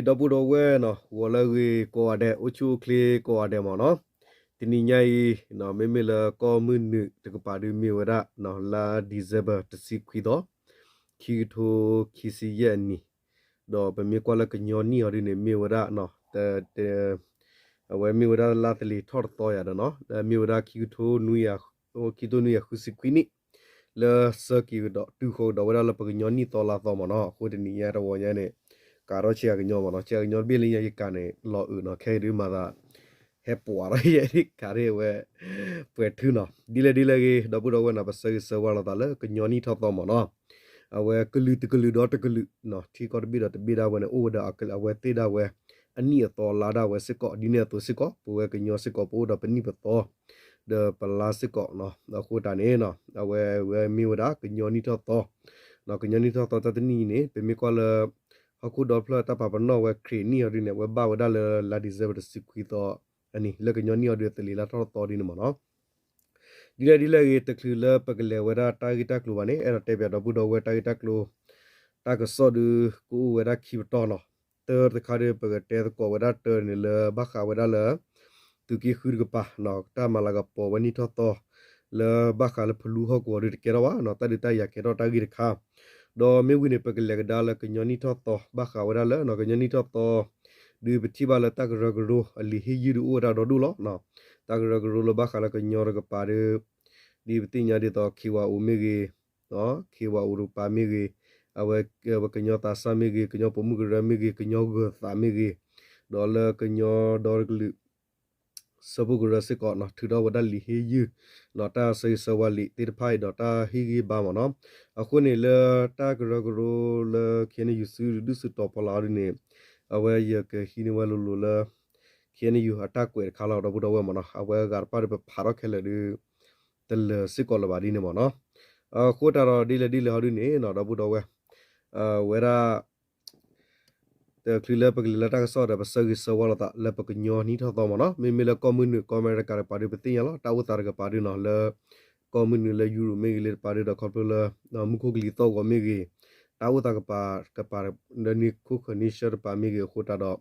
ဒီပုၢ်ဒီဝဲၢ်နီၤ ဂီၤလၢအဂ့ၤကိးဂၤဒဲး အိၣ်ဆူၣ်အိၣ်ချ့ကိးဂၤဒဲးမ့ၢ်နီၤ, တနံၤညါအံၤ မ့မ့ၢ်လၢကီၢ်မုၢ်နုာ်တကပၤဒုးမ့ၢ်ဝဲဒၣ် လါ December တဆံခွံသီ ခံကထိခံဆံယဲၢ်အနံၣ်, ဒီးပမ့ၢ်ကွၢ်လၢကညီနံၣ်အီၤဒုန့ၣ် မ့ၢ်ဝဲဒၣ် အဝဲမ့ၢ်ဝဲဒၣ်လါသလ့ၤထီၣ်တသီယၤဒီးနီၤ လၢမ့ၢ်ဝဲဒၣ် ခံကထိနွံယၤဃုဆံခွံနံၣ် လၢဆၢက့ၤဒီးတုၤဃီၤကဒီးဝဲဒၣ်လၢပကညီနံၣ်သီလါသီမ့ၢ်နီၤ, အဃိတနံၤညါတဝီညါန့ၣ် ကးထီၣ်ဆံးအကညီမ့ၢ်နီၤ, ဆံးအကညီတဘ့ၣ်လၢညါယကးန့ၣ် လီၤအုးနီၤ, ခဲအံၤဒုးမၤသး ဟဲပှၤထီၣ်ယဲဒ်ကးဒ်ဝဲ ပှဲၤထုနီၤ, ဒ်လဲၣ်ဒ်လဲၣ်ဂ့ၤ ဒီပုၢ်ဒီဝဲၢ်နီၤ ပဆၢဂ့ၤဆၢဝါလိာ်သးလၢကညီနံၣ်ထီၣ်သီမ့ၢ်နီၤ, အဝဲကလုာ်တကလုာ်ဒီးတကလုာ်နီၤ ထံကီၢ်တဘ့ၣ်ဒီးတဘ့ၣ်ဒၣ်ဝဲန့ၣ် အိၣ်ဝဲဒီးအဝဲသ့ၣ်ဒၣ်ဝဲ အနံၣ်အသီအလါဒၣ်ဝဲစ့ၢ်ကီး ဒ်န့ၣ်အသိးစ့ၢ်ကီး ပဝဲကညီစ့ၢ်ကီး ပအိၣ်ဒီးပနံၣ်ပသီ ဒီးပလါစ့ၢ်ကီးနီၤ, အဃိတၢ်န့ၣ် အဝဲဝဲမ့ၢ်ဝဲဒၣ်ကညီနံၣ်ထီၣ်သီ, ကညီနံၣ်ထီၣ်သီတၢ်တနံၣ်အံၤန့ၣ် ပမ့ၢ်ကွၢ်လၢ ဟီၣ်ခိၣ်ဒီဖျၢၣ်တၢ်ပာ်ပနီၣ်ဝဲခရံာ်နံၣ်အီၤဒုန့ၣ် အဝဲဘၣ်ဝဲဒၣ်လၢလါ December တဆံခွံသီအနံၤ လၢကညီနံၣ်အီၤဒုသလ့ၤလါထီၣ်သီဒ်န့ၣ်မ့ၢ်နီၤ, ဒ်လဲၣ်ဒ်လဲၣ်ဂ့ၤ တချုးလၢပကလဲၤဝဲဒၣ်တၢ်ဂ့ၢ်တၢ်ကျိၤဘၣ်န့ၣ် အဲၣ်ဒိးတဲပၠးဒီပုၢ်ဒီဝဲၢ်တၢ်ဂ့ၢ်တၢ်ကျိၤ တၢ်ကစီၣ်ဒု ကအိၣ်ဝဲဒၣ်ခံပတီၢ်နီၤ, တၢတခါဒု ပကတဲသကိးဝဲဒၣ်တၢန့ၣ်လၢဘၣ်ဃးဝဲဒၣ်လၢ သုးက့ဃုတကပၤ တၢ်မၤလၤကပီၤဝဲနံၣ်ထီၣ်သီ လၢဘၣ်ဃးလၢဖလူဟီၣ်ကဝီၤဒုတကဲထီၣ်ဘၣ်နီၤ, တၢ်ဒုးတၢ်ယၤကဲထီၣ်တၢ်ဂ့ၢ်တခါ, ဒီးမ့ၢ်ဝံၤန့ၣ် ပကလဲၤကဒါလၢကညီနံၣ်ထီၣ်သီ ဘၣ်ဃးဝဲဒၣ်လၢ ကညီနံၣ်ထီၣ်သီ ဒုပထံၣ်ဘၣ်လၢတၢ်ကရၢကရိအလံာ်ဟ့ၣ်ယုၢ်ဒုအိၣ်ဝဲဒၣ်ဒီဒူၣ်လီၤ, တၢ်ကရၢကရိလၢဘၣ်ဃးလၢကညီတကပၤဒု ဒ်ပသ့ၣ်ညါဒ်သိး ခ့ဝါအိၣ်မ့ၢ်ဂ့ၤ ခ့ဝါအိၣ်တကပၤမ့ၢ်ဂ့ၤ, အဝဲ ကညီသးစၢ်မ့ၢ်ဂ့ၤ, ကညီပိာ်မုၣ်ကရၢမ့ၢ်ဂ့ၤ, ကညီဂၢၤသးမ့ၢ်ဂ့ၤ, ဒီးလၢကညီဒီတကလုာ် ဆၢဖိကရၢစ့ၢ်ကီး ထုးထီၣ်ဝဲဒၣ်လံာ်ဟ့ၣ်ယုၢ် တၢ်ဆၢဂ့ၤဆၢဝါလံာ်သ့ၣ်တဖၣ်အံၤဒီးတၢ်ဟ့ၣ်ဂံၢ်ဘါမ့ၢ်နီၤ, အဃိန့ၣ်လၢတၢ်ကရၢကရိလၢ ခ့ၣ်အဲၣ်ယူၣ် စုဒုၣ်စုတီၤဖီလာ်အီၤဒုန့ၣ် အဝဲယကဟံးန့ၢ်ဝဲလိၤလိၤလၢ ခ့ၣ်အဲၣ်ယူၣ် အတၢ်ကွဲးတခါလီၤ ဒီပုၢ်ဒီဝဲၢ်မ့ၢ်နီၤ, အဝဲအဂၤတဖၣ်ဒီးပဖးထီၣ်ခဲလၢာ်ဒု တလၢာ်စ့ၢ်ကီးလၢၤဘၣ်ဒ်န့ၣ်မ့ၢ်နီၤ, အဃိတၢ်ဒီးဒ်လဲၣ်ဒ်လဲၣ်ဟီဒုန့ၣ် ဒီပုၢ်ဒီဝဲၢ် ဝဲဒၣ် တချုးလၢပကလဲၤလၢတၢ်ကစီၣ်ဒီး ပဆၢဂ့ၤဆၢဝါလိာ်သးလၢပကညီနံၣ်ထီၣ်သီမ့ၢ်နီၤ, မ့မ့ၢ်လၢကီၢ်မုၢ်နုာ် ကီၢ်အမဲရကၤတကပၤဒု ပသ့ၣ်ညါလီၤ တၢ်အိၣ်သးတကပၤဒုနီၤ လၢ ကီၢ်မုၢ်နုာ်လၢယူရိၣ်မ့ၢ်ဂ့ၤလၢတပၤဒုဒီးခီဖျိလၢ မူခိၣ်ကလံၤသီၣ်ဂီၤမ့ၢ်ဂ့ၤ, တၢ်အိၣ်သးကပၤကပၤ လၢန့ၣ်ခိၣ်ဃၢၤန့ဆၢၣ်တပၤမ့ၢ်ဂ့ၤအဃိတၢ်ဒီး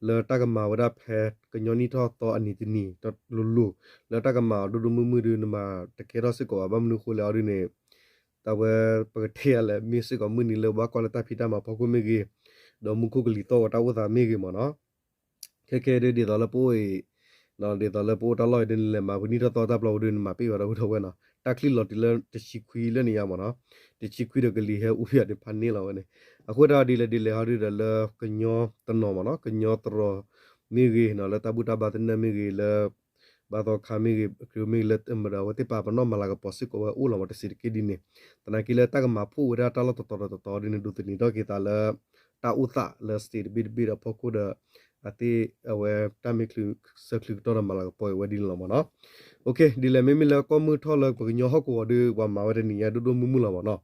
လၢတၢ်ကမၤဝဲဒၣ်ဖဲကညီနံၣ်ထီၣ်သီအနံၤတနံၤ တလိၤလိၤ လၢတၢ်ကမၤအီၤဒိၣ်ဒိၣ်မုၢ်မုၢ်ဒု နမၤတကဲထီၣ်စ့ၢ်ကီးဘၣ် ဘၣ်မနုၤအဃိလဲၣ်အီၤဒုန့ၣ် တၢ်ဝဲ ပကတဲယၤလဲၣ် မ့ၢ်စ့ၢ်ကီးမုၢ်နံၤလၢဘၣ်ကွၢ်လၢတၢ်ဖံးတၢ်မၤဖီခိၣ်မ့ၢ်ဂ့ၤ, ဒီးမူခိၣ်ကလံၤသီၣ်ဂီၤတၢ်အိၣ်သးမ့ၢ်ဂ့ၤမ့ၢ်နီၤ, ခဲခဲဒ်သိးလၢပအိၣ်အံၤ ဒ်သိးလၢပအိၣ်တၢ်လီၢ်အံၤဒ်န့ၣ်လဲၣ် မၤပနံၣ်ထီၣ်သီတၢ်ပျီပူၤဒုန့ၣ် မၤပ့ၢ်ဝဲဒီပုၢ်ဒီဝဲၢ်နီၤ, တၢ်ချံၣ်လီၤတုၤလၢတဆံခွံလၢန့ၣ်ယါမ့ၢ်နီၤ, တဆံခွံဒီးကလံၤဟဲအူယၤဒုဖးန့ၢ်လီၤဝဲန့ၣ်, အဃိတၢ်ဒ်လဲၣ်ဒ်လဲၣ်ဟီဒုဒီးလၢကညီတနီၤမ့ၢ်နီၤ ကညီတရီၤမ့ၢ်ဂ့ၤနီၤ လၢတၢ်ဘူၣ်တၢ်ဘါသနၢၣ်မ့ၢ်ဂ့ၤ လၢ ဘါသီခါမ့ၢ်ဂ့ၤ ခရံာ်မ့ၢ်ဂ့ၤ လၢမဒီးအဝဲသ့ၣ်ပာ်ပနီၣ်မၤလၤကပီၤစ့ၢ်ကီးဝဲအိၣ်လီၤမ့ၢ် တစဲးတက့ၢ်ဒ်န့ၣ်, သနာ်က့လၢတၢ်ကမၤဖှိၣ်ဝဲဒၣ်တၢ်လီၢ်တတီၤဒီးတတီၤဒ်န့ၣ် ဒိးသန့ၤထီၣ်က့ၤသးလၢ တၢ်အိၣ်သးလၢ state တဘ့ၣ်တဘ့ၣ်ဒီးဖီခိၣ်ဒီး အသ့ၣ်အဝဲတၢ်မ့ၢ်ချုးဆၢချုးကတီၢ်ဒီး မၤလၤကပီၤအဝဲဒ်န့ၣ်လီၤမ့ၢ်နီၤ, ဒ်လဲၣ်မ့မ့ၢ်လၢကီၢ်မုၢ်ထီၣ်လၢပကညီဟီၣ်ကဝီၤဒု ပှၤမၤဝဲတနံၤညါဒိၣ်ဒိၣ်မုၢ်မုၢ်လီၤမ့ၢ်နီၤ,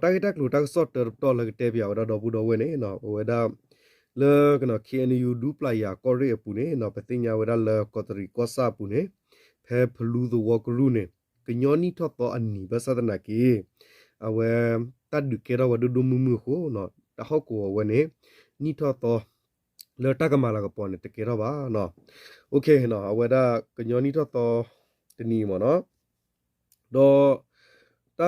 ဒီးတၢ်ဂ့ၢ်တၢ်ကျိၤတၢ်ကစီၣ်တၢတပတီၢ်လၢကတဲပၠးဝဲဒၣ်ဒီပုၢ်ဒီဝဲၢ်န့ၣ် အဝဲဒၣ် လၢ KNU ဒူပျၢ်ယၤကီၢ်ရ့ၣ်အပူၤန့ၣ် ပသ့ၣ်ညါဝဲဒၣ်လၢကီးတရံးကီၢ်ဆၣ်အပူၤန့ၣ် ဖဲဖလူသဝီကရူၢ်န့ၣ် ကညီနံၣ်ထီၣ်သီအနံၤဘၣ်ဆၣ်သနာ်က့ အဝဲ တၢ်ဒုးကဲထီၣ်ဝဲဒိၣ်ဒိၣ်မုၢ်မုၢ်အဃိ တၢ်ဟီၣ်ကဝီၤဝဲန့ၣ် နံၣ်ထီၣ်သီ လၢတၢ်ကမၤလၤကပီၤန့ၣ် တကဲထီၣ်ဘၣ်နီၤ, အဝဲဒၣ်ကညီနံၣ်ထီၣ်သီ တနံၤမ့ၢ်နီၤ,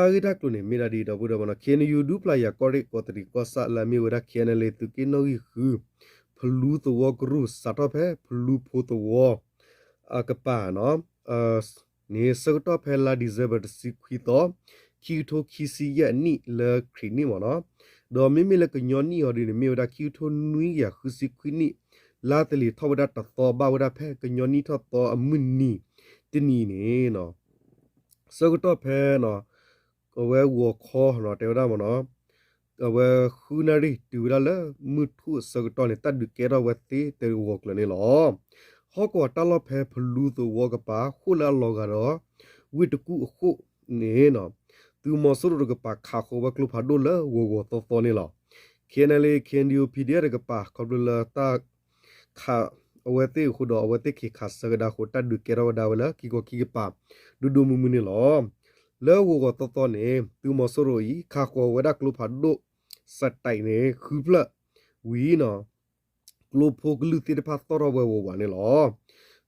ဒီး တၢ်ဂ့ၢ်တၢ်ကျိၤန့ၣ် မ့ၢ်ဒၣ်ဒ်ဒီပုၢ်ဒီဝဲၢ်နီၤ KNU ဒူပျၢ်ယၤကီၢ်ရ့ၣ်ကီးတရံးကီၢ်ဆၣ်လၢအမ့ၢ်ဝဲဒၣ် KNLA သုးက့နီၣ်ဂံၢ်ဃု ဖလူသဝီကရူၢ် စးထီၣ်ဖဲဖလူဖိသဝီ အကပၤနီၤ န့ၣ် ဆၢကတီၢ်ဖဲလါ December တဆံခွံသီ ခံကထိခံဆံယဲၢ်အနံၣ်လၢခရံာ်နံၣ်မ့ၢ်နီၤ, ဒီးမ့မ့ၢ်လၢကညီနံၣ်အီၤဒ်န့ၣ် မ့ၢ်ဝဲဒၣ်ခံကထိနွံကယၤဃုဆံခွံနံၣ် လါသလ့ၤထီၣ်ဝဲဒၣ်တသီ ဘၣ်ဝဲဒၣ်ဖဲကညီနံၣ်ထီၣ်သီအမုၢ်နံၤ တနံၤန့ၣ် ဆၢကတီၢ်ဖဲ အဝဲဂီၤခီနီၤ တဲဝဲဒၣ်မ့ၢ်နီၤ အဝဲဃုနၣ်ရံၣ်တုၤဝဲဒၣ်လၢ မုၢ်ထူၣ်အဆၢကတီၢ်န့ၣ် တၢ်ဒုးကဲထီၣ်ဝဲသ့တဂီၤကျၢၤန့ၣ်လီၤ. ဟီၣ်ကဝီၤတၢ်လီၢ်ဖဲဖလူသဝီကပၤ ဃိၣ်လၢအလီၤဂာ်ဒီး ဝ့ၢ်တကူၣ်အဃိၣ်န့ၣ် သုးမီၤစိရိၤတကပၤခးဃီၤဝဲကျိဖးဒိၣ်လၢဂီၤဂီၤသီသီန့ၣ်လီၤ. KNLA KNDO PDF တကပၤ ခီဖျိလၢတၢ် ခးအဝဲသ့ၣ်အဃိဒီး အဝဲသ့ၣ်က့ၤခးဆၢကဒါအဃိ တၢ်ဒုးကဲထီၣ်ဝဲဒၣ်ဝဲလၢခံခီခံကပၤ ဒိၣ်ဒိၣ်မုၢ်မုၢ်န့ၣ်လီၤ. လၢဂီၤဂီၤသီသီန့ၣ် သုးမီၤစိရိၤအံၤ ခးဃီၤဝဲဒၣ်ကျိဖးဒိၣ် စဲးတံးန့ၣ် ဃုဖျၢၣ် ဝံၤ ကျိဖိကလုၢ်သ့ၣ်တဖၣ်သီၣ်ထီၣ်ဝဲဝးဝးန့ၣ်လီၤ.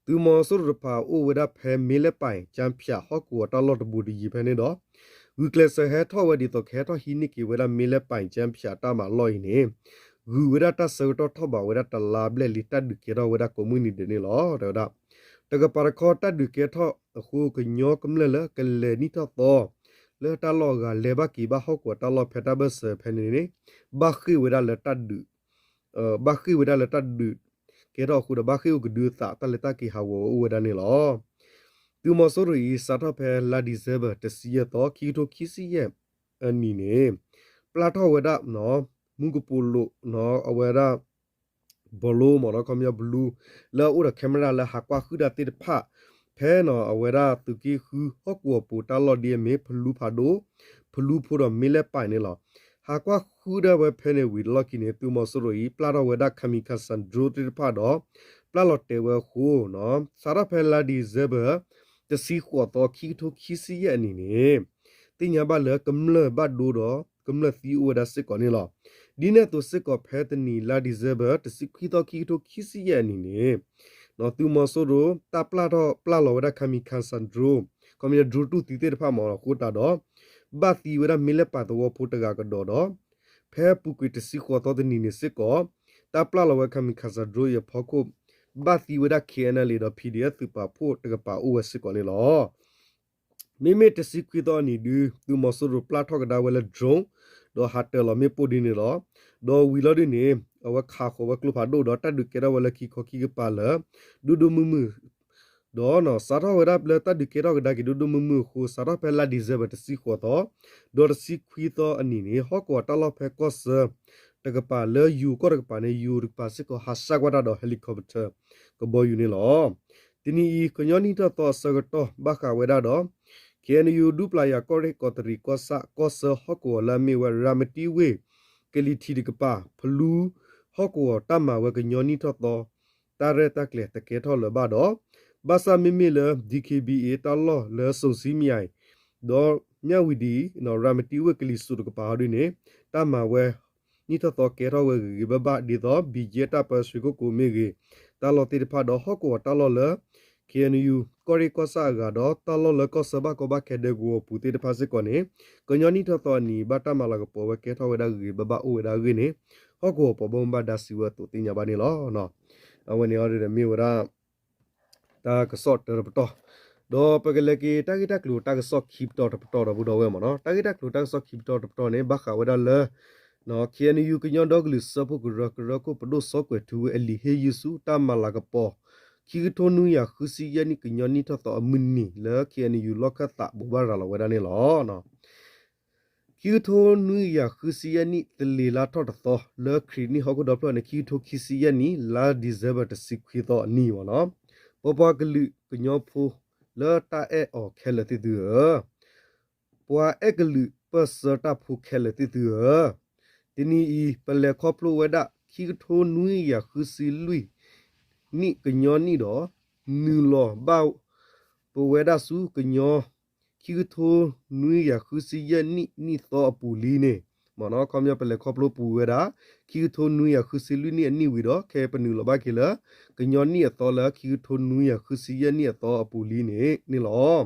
သုးမီၤစိရိၤတဖၣ်အိၣ်ဝဲဒၣ်ဖဲ မ့လၢပၢၢ် ကၠၣ်ဖၠၣ် ဟီၣ်ကဝီၤတၢ်လီၢ်တဘူးတယံၤဖဲန့ၣ်ဒီး ဂုာ်ကျဲးစၢးဟဲထီၣ်ဝဲဒ်သိးကဟဲထီၣ်ဟံးန့ၢ်က့ၤဝဲဒၣ် မ့လၢပၢၢ် ကၠၣ်ဖၠၣ် တၢ်မၤလီၢ်အံၤန့ၣ် ဂုာ်ဝဲဒၣ်တၢ်ဆၢကတီၢ်ထီၣ်ဘးဝဲဒၣ်တလါဘျဲၣ်လံ တၢ်ဒုးကဲထီၣ်ဝဲဒၣ်ကိးမုၢ်နံၤဒဲးန့ၣ်လီၤ. တဲဝဲဒၣ် တကပၤတခီတၢ်ဒုးကဲထီၣ်အဃိ ကညီကမျၢၢ်လၢကလဲၤနံၣ်ထီၣ်သီ လၢတၢ်လီၢ်အဂၤ လဲၤဘၣ်က့ၤဘၣ်ဟီၣ်ကဝီၤတၢ်လီၢ်ဖဲတၢ်ဘၢၣ်စၢၤဖဲန့ၣ်န့ၣ် ဘၣ်ဃ့ၢ်ဝဲဒၣ်လၢတၢ်ဒုး ဘၣ်ဃ့ၢ်ဝဲဒၣ်လၢတၢ်ဒုးကဲထီၣ်အဃိဒီး ဘၣ်ဃ့ၢ်အိၣ်ကဒုအသး တၢ်လဲၤတၢ်က့ၤဟးဂီၤဝဲအိၣ်ဝဲဒၣ်န့ၣ်လီၤ. သုးမီၤစိရိၤအံၤ စးထီၣ်ဖဲလါဒံၣ်စဲဘၢၣ် တဆံယဲၢ်သီ ခံကထိခံဆံယဲၢ်အနံၣ်န့ၣ် ပျၢ်ထီၣ်ဝဲဒၣ် မူကပိာ်လိာ် အဝဲဒၣ် ဘီလိမ့ၢ်နီၤ ခီပညီ blue လၢအအိၣ်ဒီး camera လၢဟးကွၢ်ဃုာ်တၢ်သ့ၣ်တဖၣ် ဖဲနီၤ အဝဲဒၣ်သုးက့ဃုဟီၣ်ကဝီၤပူၤတၢ်လီၢ်ဒ်အမ့ၢ် ဖလူဖးဒိၣ်, ဖလူဖိဒီး မ့လၢပၢၢ်န့ၣ်လီၤ. ဟးကွၢ်ဃုာ်ဒၣ်ဝဲဖဲန့ၣ်ဝံၤတလီၢ်ခံန့ၣ် သုးမီၤစိရိၤအံၤ ပျၢ်ထီၣ်ဝဲဒၣ် kamikaze drone သ့ၣ်တဖၣ်ဒီး ပျၢ်လီၤတဲာ်ဝဲအဃိ စးထီၣ်ဖဲလါဒံၣ်စဲဘၢၣ် တဆံဃိးသီ ခံကထိခံဆံယဲၢ်အနံၣ်န့ၣ် သ့ၣ်ညါဘၣ်လၢကမျၢၢ်ဘၣ်ဒိဒီး ကမျၢၢ်သံအိၣ်ဝဲဒၣ်စ့ၢ်ကီးန့ၣ်လီၤ. ဒ်န့ၣ်အသိးစ့ၢ်ကီး ဖဲတနံၤလါဒံၣ်စဲဘၢၣ် တဆံခွံသီ ခံကထိခံဆံယဲၢ်အနံၣ်န့ၣ် သုးမီၤစိရိၤ တၢ်ပျၢ်ထီၣ်ပျၢ်လီၤဝဲဒၣ် kamikaze drone ခီပညီ drone တူၢ်သံသ့ၣ်တဖၣ်မ့ၢ်နီၤ အဃိသတးဒီး ဘၣ်သံဝဲဒၣ်မ့လၢပၢၢ်သဝီဖိတဂၤကဒီးဒီး ဖဲအပူၤကွံာ်တဆံဃိးသီတနံၤန့ၣ်စ့ၢ်ကီး တၢ်ပျၢ်လီၤဝဲ kamikaze drone အံၤအဖီခိၣ် ဘၣ်သံဝဲဒၣ် K N L A ဒီး P D F သုးပာ်ဖှိၣ်တကပၤအိၣ်ဝဲစ့ၢ်ကီးန့ၣ်လီၤ. မ့မ့ၢ်တဆံခွံသီအနံၤဒု သုးမီၤစိရိၤပျၢ်ထီၣ်ကဒါဝဲလၢ drone ဒီးဟးတၢၤလီၤမ့ၣ်ပိၢ်ဒ်န့ၣ်လီၤ. ဒီးဝံၤလီၤဒ်န့ၣ် အဝဲခးဃီၤဝဲကျိဖးဒိၣ်ဒီး တၢ်ဒုးကဲထီၣ်ဝဲလၢခံခီခံကပၤလၢ ဒိၣ်ဒိၣ်မုၢ်မုၢ် ဒီးစးထီၣ်ဝဲဒၣ်လၢတၢ်ဒုးကဲထီၣ်ကဒါက့ၤဒိၣ်ဒိၣ်မုၢ်မုၢ်အဃိ စးထီၣ်ဖဲလါဒံၣ်စဲဘၢၣ် တဆံဃိးသီ ဒီးတဆံခွံသီအနံၤန့ၣ် ဟီၣ်ကဝီၤတၢ်လီၢ်ဖဲကီၢ်စၢၢ် တကပၤလၢယိၤကီၢ်တကပၤန့ၣ် ယိၤတကပၤစ့ၢ်ကီး ဟးဆှဲးကွၢ်တၢ်ဒီး helicopter ကဘီယူၤန့ၣ်လီၤ. တနံၤအံၤ ကညီနံၣ်ထီၣ်သီအဆၢကတီၢ် ဘၣ်ဃးဝဲဒၣ်ဒီး K N U ဒူပျၤယၤ ကီၢ်ရ့ၣ်ကီးတရံးကီၢ်ဆၣ် ကီၢ်ဆၢဟီၣ်ကဝီၤလၢအမ့ၢ်ဝဲ ရၤမတံဝ့ၢ် ကလံၤထံးတကပၤ ဖလူဟီၣ်ကဝီၤ တၢ်မၤဝဲကညီနံၣ်ထီၣ်သီ တၢ်ရဲၣ်တၢ်ကျဲၤတကဲထီၣ်လၢၤဘၣ်ဒီး ဘၣ်ဆၣ်မ့မ့ၢ်လၢ D K B A တၢ်လီၢ်လၢ စိၤစံမံယၤ ဒီးမၠၣ်ဝံၤဒံး ရၤမတံဝ့ၢ်ကလံၤစိးတကပၤဟီဒ်န့ၣ် တၢ်မၤဝဲ နံၣ်ထီၣ်သီကဲထီၣ်ဝဲဂ့ၤဂ့ၤဘၣ်ဘၣ် ဒ်သိး ဘံၣ်ယဲၢ်တၢ်ပၢ ရွှေကုက္ကို မ့ၢ်ဂ့ၤ တၢ်လီၢ်သ့ၣ်တဖၣ်ဒီး ဟီၣ်ကဝီၤတၢ်လီၢ်လၢ K N U ကီၢ်ရ့ၣ်ကီၢ်ဆၣ်အဂၤဒီး တၢ်လီၢ်လၢကီၢ်ဆၢဘၣ်ကီဘၣ်ခဲဒဲကဝီၤပူၤသ့ၣ်တဖၣ်စ့ၢ်ကီးန့ၣ် ကညီနံၣ်ထီၣ်သီအနံၤ ဘၣ်တၢ်မၤလၤကပီၤဝဲကဲထီၣ်ဝဲဒၣ်ဂ့ၤဂ့ၤဘၣ်ဘၣ်အိၣ်ဝဲဒၣ်အဂ့ၢ်န့ၣ် ဟီၣ်ကဝီၤပှၤဘၣ်မူဘၣ်ဒါစံးဝဲအသိးသ့ၣ်ညါဘၣ်န့ၣ်လီၤ. အဝဲန့ၣ်အီၤဒ်န့ၣ်မ့ၢ်ဝဲဒၣ် တၢ်ကစီၣ်တၢတပတီၢ်, ဒီးပကလဲၤက့ၤတၢ်ဂ့ၢ်တၢ်ကျိၤတၢ်ကစီၣ်ခံပတီၢ်တပတီၢ်ဒီပုၢ်ဒီဝဲၢ်မ့ၢ်နီၤ. တၢ်ဂ့ၢ်တၢ်ကျိၤတၢ်ကစီၣ်ခံပတီၢ်တပတီၢ်န့ၣ် ဘၣ်ဃးဝဲဒၣ်လၢ K N U ကညီဒီကလုာ်စၢဖှိၣ်ကရၢ ကရၢခိၣ်ပဒိၣ်စီၤကွဲၤထူဝ့ အလံာ်ဟ့ၣ်ယုၢ်ဆူ တၢ်မၤလၤကပီၤ ခံကထိနွံကယၤဃုဆံယဲၢ်နံၣ် ကညီနံၣ်ထီၣ်သီအမုၢ်နံၤလၢ K N U လီၢ်ခၢၣ်သးဘိးဘၣ်ရၤလီၤဝဲဒၣ်န့ၣ်လီၤ. ခံကထိနွံကယၤဃုဆံယဲၢ်နံၣ် သလ့ၤလါထီၣ်တသီ လၢခရံာ်နံၣ်ဟီၣ်ခိၣ်ဒီဖျၢၣ်န့ၣ် ခံကထိခံဆံယဲၢ်နံၣ် လါဒံၣ်စဲဘၢၣ် တဆံခွံသီအနံၤမ့ၢ်နီၤ, ပပှၤကလုာ်ကညီဖိ လၢတၢ်အဲၣ်အီၤခဲလၢာ်သ့ၣ်သုဧၢ, ပှၤအဲၣ်ကလုာ်ပၢၢ်ဆၢတၢ်ဖိခဲလၢာ်သ့ၣ်သုဧၢ, တနံၤအံၤ ပလဲၤခီဖျိဝဲဒၣ် ခံကထိနွံကယၤဃုဆံလွံၢ်နံၣ်ကညီနံၣ်ဒီး နုာ်လီၤဘၣ်ပဝဲဒၣ်ဆူကညီ ခံကထိနွံကယၤဃုဆံယဲၢ်နံၣ် နံၣ်သီအပူၤလံန့ၣ် မ့ၢ်နီၤ, ခီပညီပလဲၤခီဖျိပူၤဝဲဒၣ် ခံကထိနွံကယၤဃုဆံလွံၢ်နံၣ်အနံၣ်ဝံၤဒီး ခဲအံၤပနုာ်လီၤဘၣ်က့ၤလၢ ကညီနံၣ်အသီလၢ ခံကထိနွံကယၤဃုဆံယဲၢ်နံၣ်အသီအပူၤလံန့ၣ်န့ၣ်လီၤ.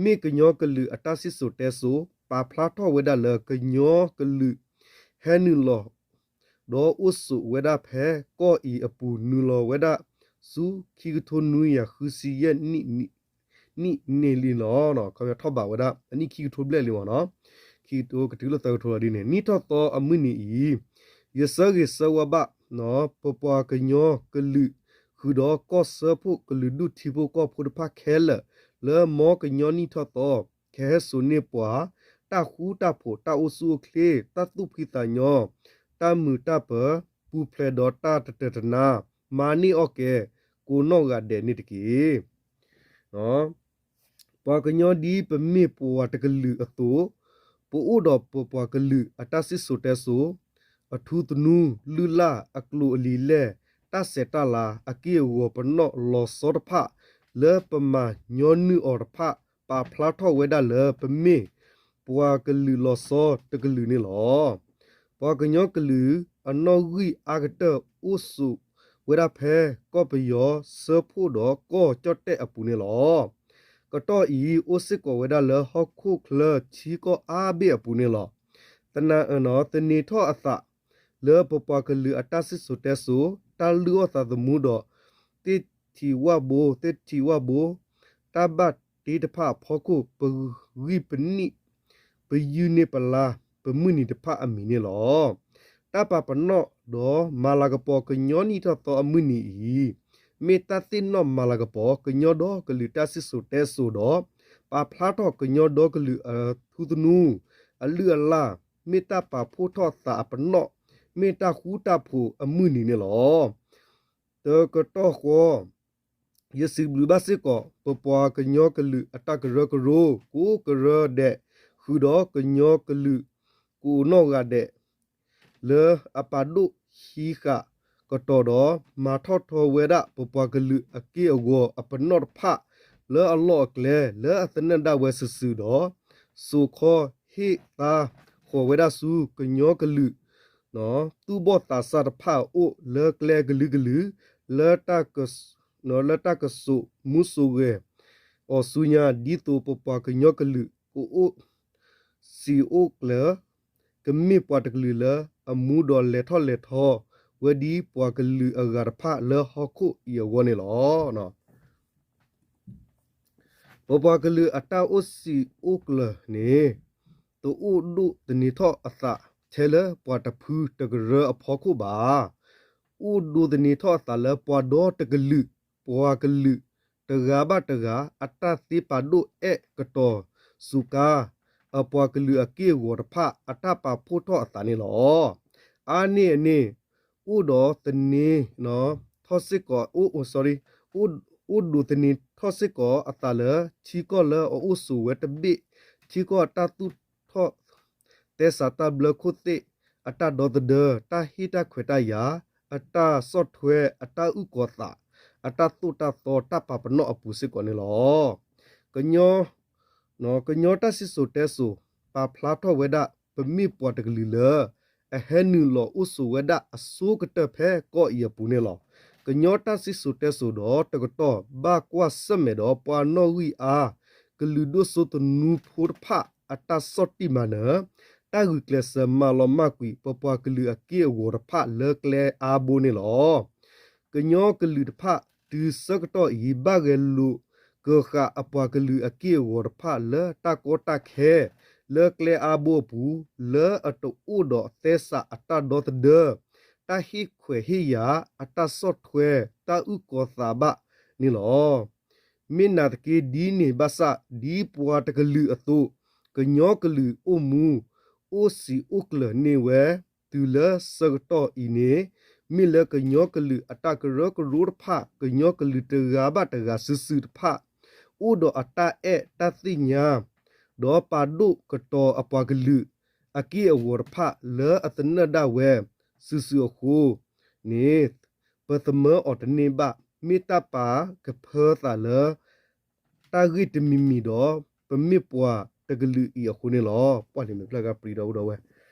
မ့ၢ်ကညီကလုာ်အတၢ်စံၣ်စိၤတဲစိၤ ပာ်ဖျါထီၣ်ဝဲဒၣ်လၢ ကညီကလုာ် ဟဲနုာ်လီၤ ဒီးအိၣ်ဆိးဝဲဒၣ်ဖဲကီၢ်အံၤအပူၤ နုာ်လီၤဝဲဒၣ်ဆူ ခံကထိနွံကယၤဃုဆံယဲၢ်နံၣ် နံၣ်န့ၣ်လံလီၤ. ခီပညီထီၣ်ဘးဝဲဒၣ် အနံၣ်ခံကထိဘျဲၣ်လံမ့ၢ်နီၤ, ခံကထိကတုၤလၢသၢကထိလီၤဒ်န့ၣ် နံၣ်ထီၣ်သီအမုၢ်နံၤအံၤ ယဆၢဂ့ၤဆၢဝါဘၣ် ပပှၤကညီကလုာ် ဃုာ်ဒီးကီၢ်စၢဖှိၣ်ကလုာ်ဒူၣ်ထံဖိကီၢ်ဖိတဖၣ်ခဲလၢာ် လၢမ်ကညီနံၣ်ထီၣ်သီ ကဟဲစိာ်န့ၢ်ပှၤ တၢ်ဃူတၢ်ဖိး တၢ်အိၣ်ဆူၣ်အိၣ်ချ့ တၢ်သူၣ်ဖှံသးညီ တၢ်မုာ်တၢ်ပၢၤ ပူၤဖျဲးဒီးတၢ်တတၢာ်တနါ မၤန့ၢ်အီၣ်ကဲ ကိးနီၢ်ဂၤဒဲးန့ၣ်တက့ၢ်. ပှၤကညီဒ်ပမ့ၢ်ပဝၤတကလုာ်အသိး, ပအိၣ်ဒီးပပှၤကလုာ်အတၢ်စံၣ်စိၤတဲစိၤ, အထူသနူ, လုၢ်လၢ်, အကျိၤအလံာ်လဲၢ်, တၢ်ဆဲးတၢ်လၤ, အက့ၢ်အဂီၤပနီၣ်လီၤဆီတဖၣ် လၢပမၤညီနုၢ်အီၤတဖၣ် ပာ်ဖျါထီၣ်ဝဲဒၣ်လၢပမ့ၢ်ပှၤကလုာ်လီၤဆီတကလုာ်န့ၣ်လီၤ. ပှၤကညီကလုာ်အနီၣ်ဂံၢ်အါကတၢၢ်အိၣ်ဆိးဝဲဒၣ်ဖဲကီၢ်ပယီၤစၢဖှိၣ်ဒီးကီၢ်ကၠီၣ်တဲၣ်အပူၤန့ၣ်လီၤ. ကတီၢ်အံၤ အိၣ်စ့ၢ်ကီးဝဲဒၣ်လၢဟီၣ်ခိၣ်ချၢထံကီၢ်အါဘ့ၣ်အပူၤန့ၣ်လီၤ. သနာ်အၢၣ်နီၤ သန့ၤထီၣ်အသးလၢပပှၤကလုာ်အတၢ်စံၣ်စိၤတဲစိၤ, တၢ်လုၢ်အီၣ်သးသမူဒီး သ့ၣ်ထံးဝၣ်ဘိ, သ့ၣ်ထံးဝၣ်ဘိ, တၢ်ဘၣ်တ့တဖၣ်အဖီခိၣ် ပဂံၢ်ပနံၣ်, ပယုၢ်န့ၢ်ပလါ ပမုၢ်နံၤတဖၣ်အမံၤန့ၣ်လီၤ. တၢ်ပာ်ပနီၣ်ဒီးမၤလၤကပီၤကညီနံၣ်ထီၣ်သီအမုၢ်နံၤအံၤ, မ့ၢ်တၢ်သ့ၣ်နီၣ်မၤလၤကပီၤ ကညီဒီကလုာ်တၢ်စံၣ်စိၤတဲစိၤဒီး ပာ်ဖျါထီၣ်ကညီဒီကလုာ်အထူသနူ, အလုၢ်အလၢ်, မ့ၢ်တၢ်ပာ်ဖှိၣ်ထီၣ်သးအပနီၣ်, မ့ၢ်တၢ်ဃူတၢ်ဖိးအမုၢ်နံၤန့ၣ်လီၤ. တကတီၢ်ဃီ ယစံးဘျုးဘၣ်စ့ၢ်ကီး ပပှၤကညီကလုာ်အတၢ်ကရၢကရိ ကိးကရၢဒဲး ဃုာ်ဒီးကညီကလုာ် ကအိးနီၣ်ဂၤဒဲး လၢအပာ်ဒိၣ်ဟံးဃာ်ကတီၤဒီး မၤထီၣ်ထီဝဲဒၣ် ပပှၤကလုာ်အက့ၢ်အဂီၤအပနီၣ်တဖၣ် လၢအလီၢ်အကျဲ လၢအသနၢၣ်ဒၣ်ဝဲစုာ်စုာ်ဒီး စိာ်ခီဟ့ၣ်သါဃီၤဝဲဒၣ်ဆူကညီကလုာ် သူၣ်ဘီၣ်သးစၢ်တဖၣ်အအိၣ် လၢကျဲအကလုာ်ကလုာ် လၢတၢ်ကစိာ်မူစိာ်ဂဲၤအီၤဆူညါ ဒ်သိးပပှၤကညီကလုာ် ကအိၣ်စံာ်အိၣ်ကျၢၤ ကမ့ၢ်ပှၤတကလုာ်လၢအမူဒီးလဲၤထီၣ်လဲၤထီဝဲဒ်ပှၤကလုာ်အဂၤတဖၣ်လၢဟီၣ်ခိၣ်အံၤအဂီၢ်န့ၣ်လီၤ. ပပှၤကလုာ်အတၢ်အိၣ်စံာ်အိၣ်ကျၢၤန့ၣ် တအိၣ်ဒိးသန့ၤထီၣ်အသးထဲလၢပှၤတဖုတကရၢအဖီခိၣ်ဘၣ်. အိၣ်ဒိးသန့ၤထီၣ်အသးလၢပှၤဒီတကလုာ် ပှၤကလုာ်တဂၤဘၣ်တဂၤ အတၢ်သ့ပာ်ဒိၣ်အဲၣ်ကတီၤစူးကါ အပှၤကလုာ်အက့ၢ်အဂီၤတဖၣ် အတၢ်ပာ်ဖှိၣ်ထီၣ်အသးန့ၣ်လီၤ. အါန့ၢ်အန့ၣ် အိၣ်ဒီးသန့ၤထီၣ်စ့ၢ်ကီး အိၣ်ဒိးသန့ၤထီၣ်စ့ၢ်ကီးအသးလၢ ထံကီၢ်လၢအအိၣ်ဆိးဝဲတဘ့ၣ် ထံကီၢ်အတၢ်သူၣ်ထီၣ် သဲစးတၢ်ဘျၢခိၣ်သ့ၣ် အတၢ်ဒီသဒၢ တၢ်ဟ့ၣ်တၢ်ခွဲးတၢ်ယာ် အတၢ်ဆီၣ်ထွဲ အတၢ်အုၣ်ကီၤသး အတၢ်သိၣ်တၢ်သီတၢ်ပာ်ပနီၣ်အပူၤစ့ၢ်ကီးန့ၣ်လီၤ. ကညီ ကညီတၢ်စံၣ်စိၤတဲစိၤ ပာ်ဖျါထီၣ်ဝဲဒၣ် ပမ့ၢ်ပှၤတကလုာ်လၢ အဟဲနုာ်လီၤအိၣ်ဆိးဝဲဒၣ်အဆိကတၢၢ်ဖဲကီၢ်အံၤအပူၤန့ၣ်လီၤ. ကညီတၢ်စံၣ်စိၤတဲစိၤဒီးတကတီၢ် ဘၣ်ကွၢ်ဆၢၣ်မဲာ်ဒီးပှၤနီၣ်ဂံၢ်အါ ကလုာ်ဒိၣ်စိသနူဖိတဖၣ်အတၢ်ဆီၣ်တံၢ်မၤနၢၤ တၢ်ဂုာ်ကျဲးစၢးမၤလီၤမၢ်ကွံာ် ပပှၤကလုာ်အက့ၢ်အဂီၤတဖၣ်လၢကျဲအါဘိန့ၣ်လီၤ. ကညီကလုာ်တဖၣ် တုၤဆၢကတီၢ်အံၤ ဘၣ်ဂဲၤလိာ်ကဃာ်အပှၤကလုာ်အက့ၢ်အဂီၤတဖၣ်လၢတၢ်ကီတၢ်ခဲ လၢကျဲအါဘိအပူၤ လၢအတအိၣ်ဒီးသဲစးအတၢ်ဒီသဒၢ တၢ်ဟ့ၣ်ခွဲးဟ့ၣ်ယာ် အတၢ်ဆီၣ်ထွဲ တၢ်အုၣ်ကီၤသးဘၣ်န့ၣ်လီၤ. မ့ၢ်နာ်သက့ဒ်န့ၣ်ဘၣ်ဆၣ် ဒ်ပှၤတကလုာ်အသိး ကညီကလုာ်အိၣ်မူ အိၣ်စံာ်အိၣ်ကျၢၤန့ၢ်ဝဲ တုၤလၢဆၢကတီၢ်အံၤန့ၣ် မ့ၢ်လၢကညီကလုာ်အတၢ်ကရၢကရိတဖၣ် ကညီကလုာ်တဂၤဘၣ်တဂၤစုာ်စုာ်တဖၣ် အိၣ်ဒီးအတၢ်အဲၣ်တၢ်သ့ၣ်ညါ ဒီးပာ်ဒိၣ်ကတီၤအပှၤကလုာ် အက့ၢ်အဂီၤတဖၣ်လၢအသနၢၣ်ဒၣ်ဝဲ စုာ်စုာ်အဃိန့ၣ် ပသမၢအီၤတန့ၢ်ဘၣ် မ့ၢ်တၢ်ပာ်ကဖၢသးလၢ တၢ်ဂ့ၢ်တမံၤမံၤဒီး ပမ့ၢ်ပှၤတကလုာ်အံၤအဃိန့ၣ်လီၤ. ပှၤလံာ်မဲာ်ဖျၢၣ်ကပြံဒီးအိၣ်ဒီးဝဲ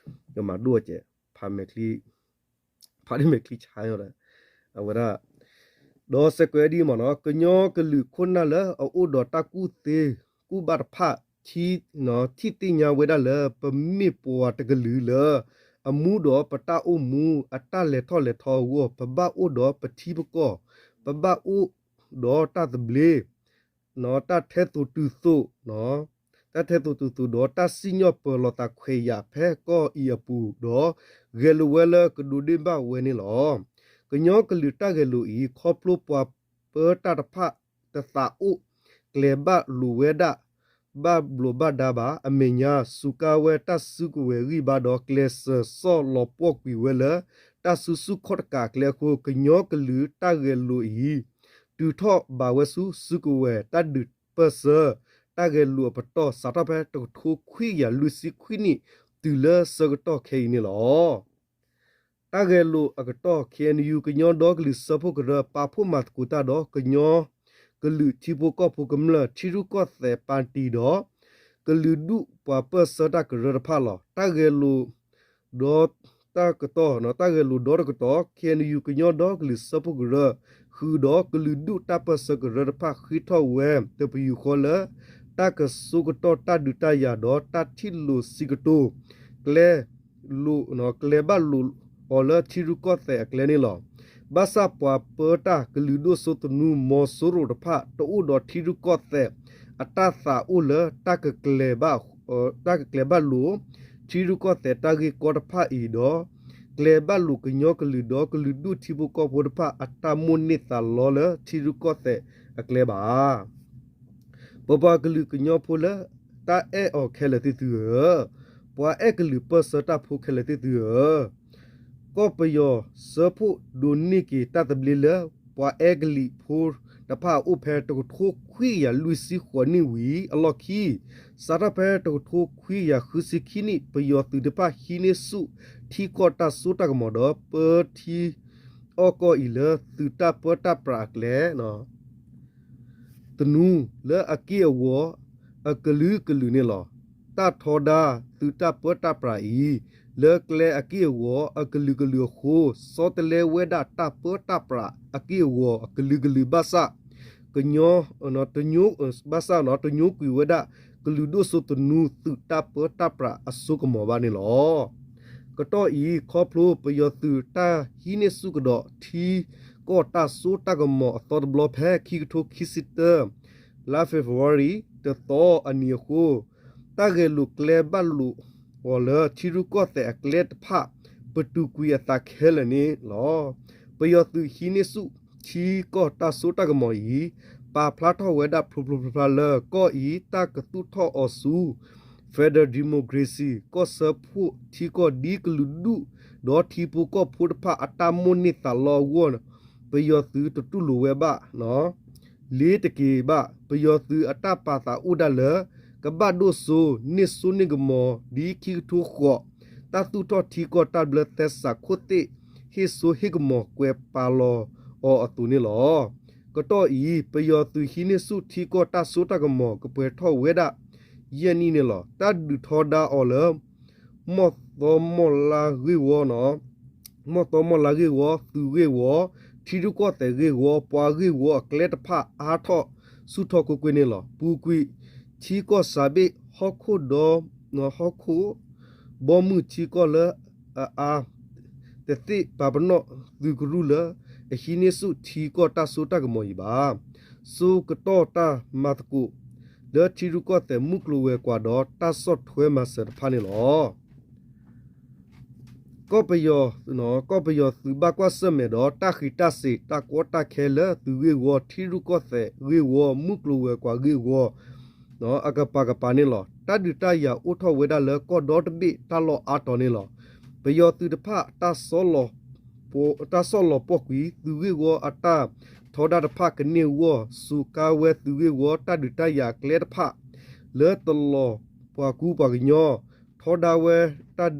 ကမၤဒိၣ်အကဲး ဖးမဲာ်ချံ ဖးဒ်မဲာ်ချံဆါညါဒီး အဝဲဒၣ် ဒီးစဲးကွဲးဒ်အံၤမ့ၢ်နီၤ ကညီကလုာ်ခိၣ်နၢ်လၢအအိၣ်ဒီးတၢ်ကူၣ်သ့ကူၣ်ဘၣ်တဖၣ် ထံၣ်သ့ၣ်ညါဝဲဒၣ်လၢ ပမ့ၢ်ပှၤတကလုာ်လၢ အမူဒီးပတၢ်အိၣ်မူ အတၢ်လဲၤထီၣ်လဲၤထီအဂီၢ် ပဘၣ်အိၣ်ဒီးပထံပကီၢ် ပဘၣ်အိၣ်ဒီးတၢ်သဘျ့ တၢ်ထဲသိးတုၤသိး တၢ်ထဲသိးတုၤသိးဒီး တၢ်စံၣ်ညီၣ်ပၢၤလီၤသးခွဲးယာ်ဖဲကီၢ်အံၤအပူၤဒီး ဂဲၤလိာ်ဝဲလၢကဒိးန့ၢ်ဘၣ်ဝဲန့ၣ်လီၤ. ကညီကလုာ်တၢ်ဂဲၤလိာ်အံၤ ခီဖျိပှၤပၢတၢ်တဖၣ် တသးအိၣ်ကျဲၤဘၣ်လိာ်ဝဲဒၣ် ဘၣ်ဘျိးဘၣ်ဒါဘၣ် အမဲာ်ညါ စူးကါဝဲတၢ်စုကဝဲၤဂံၢ်ဘါဒီး ကျဲးစၢးဆီၣ်လီၤပှီၢ်ကွံာ်ဝဲလၢ တၢ်စုဆူၣ်ခီၣ်တကးအကျဲအဃိ ကညီကလုာ်တၢ်ဂဲၤလိာ်အံၤ တုၤထီၣ်ဘၣ်ဝဲဆူ စုကဝဲၤတၢ်ဒုးပၢၢ်ဆၢ တၢ်ဂဲၤလိာ်အပတီၢ် စးထီၣ်ဖဲတကထိခွံကယၤလွံၢ်ဆံခွံနံၣ် တုၤလၢဆၢကတီၢ်ခဲအံၤန့ၣ်လီၤ. တၢ်ဂဲၤလိာ်အကတီၢ် ခ့ၣ်အဲၣ်ယူၣ် ကညီဒီကလုာ်စၢဖှိၣ်ကရၢ ပာ်ဖှိၣ်မၤသကိးတၢ်ဒီး ကညီကလုာ်ထံဖိကီၢ်ဖိကမျၢၢ် ထံရူၢ်ကီၢ်သဲးပၣ်တံၣ်ဒီး ကလုာ်ဒူၣ်ပှၤပၢၢ်ဆၢတၢ်ကရၢတဖၣ်လီၤ. တၢ်ဂဲၤလိာ်ဒီး တၢ်ကတီၢ် တၢ်ဂဲၤလိာ်ဒီတကတီၢ် ခ့ၣ်အဲၣ်ယူၣ် ကညီဒီကလုာ်စၢဖှိၣ်ကရၢ ဃုာ်ဒီးကလုာ်ဒူၣ်တၢ်ပၢၢ်ဆၢကရၢတဖၣ် ဃ့ထီၣ်ဝဲတပယူာ်ဃီလၢ တၢ်ကဆိကတီၢ်တၢ်ဒုးတၢ်ယၤဒီးတၢ်ထံၣ်လိာ်စံးကတိၤ ကျဲ လိာ် ကျဲဘၣ်လိာ်အီၤလၢထံရူၢ်ကီၢ်သဲးအကျဲန့ၣ်လီၤ. ဘၣ်ဆၣ်ပှၤပၢတၢ်ကလုာ်ဒိၣ်စိသနူ မီၤစိရိၤတဖၣ် တအိၣ်ဒီးထံရူၢ်ကီၢ်သဲးအတၢ်သးအိၣ်လၢ တၢ်ကကျဲၤဘၣ်လိာ် ထံရူၢ်ကီၢ်သဲးတၢ်ဂ့ၢ်ကီတဖၣ်အံၤဒီး ကျဲၤဘၣ်လိာ်ကညီကလုာ်ဒီးကလုာ်ဒူၣ်ထံဖိကီၢ်ဖိတဖၣ် အတၢ်မိၣ်န့ၢ်သးလီလၢထံရူၢ်ကီၢ်သဲးအကျဲဘၣ်. ပပှၤကလုာ်ကညီဖိလၢ တၢ်အဲၣ်အီၤခဲလၢာ်သ့ၣ်သုဧၢ, ပှၤအဲၣ်ကလုာ်ပၢၢ်ဆၢတၢ်ဖိခဲလၢာ်သ့ၣ်သုဧၢ, ကီၢ်ပယီၤစၢဖှိၣ်ဒိးန့ၢ်က့ၤတၢ်သဘျ့လၢ ပှၤအဲၣ်ကလုာ်ဖိတဖၣ်အအိၣ်ဖဲတကထိခွံကယၤလွံၢ်ဆံဃိးနံၣ်ဝံၤအလီၢ်ခံ, စးထီၣ်ဖဲတကထိခွံကယၤဃုဆံခံနံၣ် ပယီၤသုးတဖၣ်ဟံးန့ၢ်ဆူၣ်ထံကီၢ်တၢ်စိတၢ်ကမီၤဒီး ပၢထံအီၣ်ကီၢ်အံၤလၢသုးတၢ်ပၢတၢ်ပြးအကျဲ သနူလၢအက့ၢ်အဂီၤ အကလုာ်ကလုာ်န့ၣ်လီၤ. တၢ်ထီဒါသုးတၢ်ပၢတၢ်ပြးအံၤ လၢကျဲအက့ၢ်အဂီၤအကလုာ်ကလုာ်အဃိ ဆီတလဲဝဲဒၣ်တၢ်ပၢတၢ်ပြးအက့ၢ်အဂီၤအကလုာ်ကလုာ်ဘၣ်ဆၣ် ကညီ ဘၣ်ဆၣ် တညိကွံာ်ဝဲဒၣ် ကလုာ်ဒိၣ်စိသနူသုးတၢ်ပၢတၢ်ပြးအစိကမီၤဘၣ်န့ၣ်လီၤ. ကတီၢ်အံၤ ခီဖျိပယီၤသုးတၢ်ဟံးန့ၢ်ဆူၣ်ကဒီးထံကီၢ်တၢ်စိတၢ်ကမီၤအသီတဘျီဖဲ ခံကထိခံဆံတၢ လါ February တသီအနံၤအဃိ တၢ်ဂဲၤလိာ်ကျဲဘၣ်လိာ်အီၤလၢထံရူၢ်ကီၢ်သဲးအကျဲတဖၣ် ပတုာ်ကွံာ်အသးခဲလၢာ်န့ၣ်လီၤ. ပယီၤသုးဟံးန့ၢ်ဆူၣ်ထံကီၢ်တၢ်စိတၢ်ကမီၤအံၤ ပာ်ဖျါထီၣ်ဝဲဒၣ်ဖျိဖျိဖျါဖျါလၢ ကီၢ်အံၤတၢ်ကသူၣ်ထီၣ်အီၤဆူ Federal Democracy ကီၢ်စၢဖှိၣ်ထံကီၢ်ဒ်ကလုာ်ဒူၣ် ဒီးထံဖိကီၢ်ဖိတဖၣ်အတၢ်မိၣ်န့ၢ်သးလီအဂီၢ် ပယီၤသုးတတူၢ်လိာ်ဝဲဘၣ် လ့ၤတက့ၤဘၣ်. ပယီၤသုးအတၢ်ပာ်သးအိၣ်ဒၣ်လၢ ကဘၣ်ဒိၣ်စိန့ၢ်စိန့ၢ်ကမီၤ ဒ်ခံကထိဃိး တၢ်သူၣ်ထီၣ်ထံကီၢ်တၢ်ဘျၢသဲစးခိၣ်သ့ၣ် ဟ့ၣ်စိဟ့ၣ်ကမီၤကွဲးပာ်လီၤအီၤအသိးန့ၣ်လီၤ. ကတီၢ်အံၤ ပယီၤသုးဟံးန့ၢ်ဆူၣ်ထံကီၢ်တၢ်စိတၢ်ကမီၤ ကပှဲၤထီၣ်ဝဲဒၣ် ယဲၢ်နံၣ်န့ၣ်လီၤ. တၢ်ဒုးထီဒါအီၤလၢ မီၢ်သီမီၢ်လါဂ့ၢ်ဝီ မီၢ်သီမီၢ်လါဂ့ၢ်ဝီ, သုးဂ့ၢ်ဝီ, ထံရူၢ်ကီၢ်သဲးဂ့ၢ်ဝီ, ပှၤဂ့ၢ်ဝီအကျဲတဖၣ်အါထီၣ်ဆူၣ်ထီၣ်ကွ့ၢ်ကွ့ၢ်န့ၣ်လီၤ. ပူၤကွံာ် ထံကီၢ်စးဘ့ၣ် ဟီၣ်ခိၣ်ဒီ ဟီၣ်ခိၣ် ဘီမုၢ်ထံကီၢ်လၢအအါ တသ့ၣ်ပာ်ပနီၣ်သုးကရူၢ်လၢ အဟံးန့ၢ်ဆူၣ်ထံကီၢ်တၢ်စိတၢ်ကမီၤအံၤဘၣ်. ဆၢကတီၢ်တၢ်မၤသကိး လၢထံရူၢ်ကီၢ်သဲးမုၢ်ကျိၤဝဲၤကွာ်ဒီးတၢ်ဆီၣ်ထွဲမၤစၢၤတဖၣ်န့ၣ်လီၤ. ကီၢ်ပယီၤ ကီၢ်ပယီၤသုးဘၣ်ကွၢ်ဆၢၣ်မဲာ်ဒီးတၢ်ဃံးတၢ်စ့ၤ တၢ်ကီတၢ်ခဲလၢသုးဂ့ၢ်ဝီ ထံရူၢ်ကီၢ်သဲးဂ့ၢ်ဝီ မုၢ်ကျိၤဝဲၤကွာ်ဂ့ၢ်ဝီ အကပၤကပၤန့ၣ်လီၤ. တၢ်ဒုးတၢ်ယၤအိၣ်ထီၣ်ဝဲဒၣ်လၢကီၢ်ဒီတဘ့ၣ်တၢ်လီၢ်အါတီၤန့ၣ်လီၤ. ပယီၤသုးတဖၣ် တၢ်ဆီၣ်လီၤပှီၢ်ကွံာ် သုးဂ့ၢ်ဝီအတၢ်ထီဒါတဖၣ်ကန့ၢ်အဂီၢ် စူးကါဝဲသုးဂ့ၢ်ဝီတၢ်ဒုးတၢ်ယၤအကျဲတဖၣ် လၢတလီၤပှၤကူပှၤကညီ ထီဒါဝဲတၢ်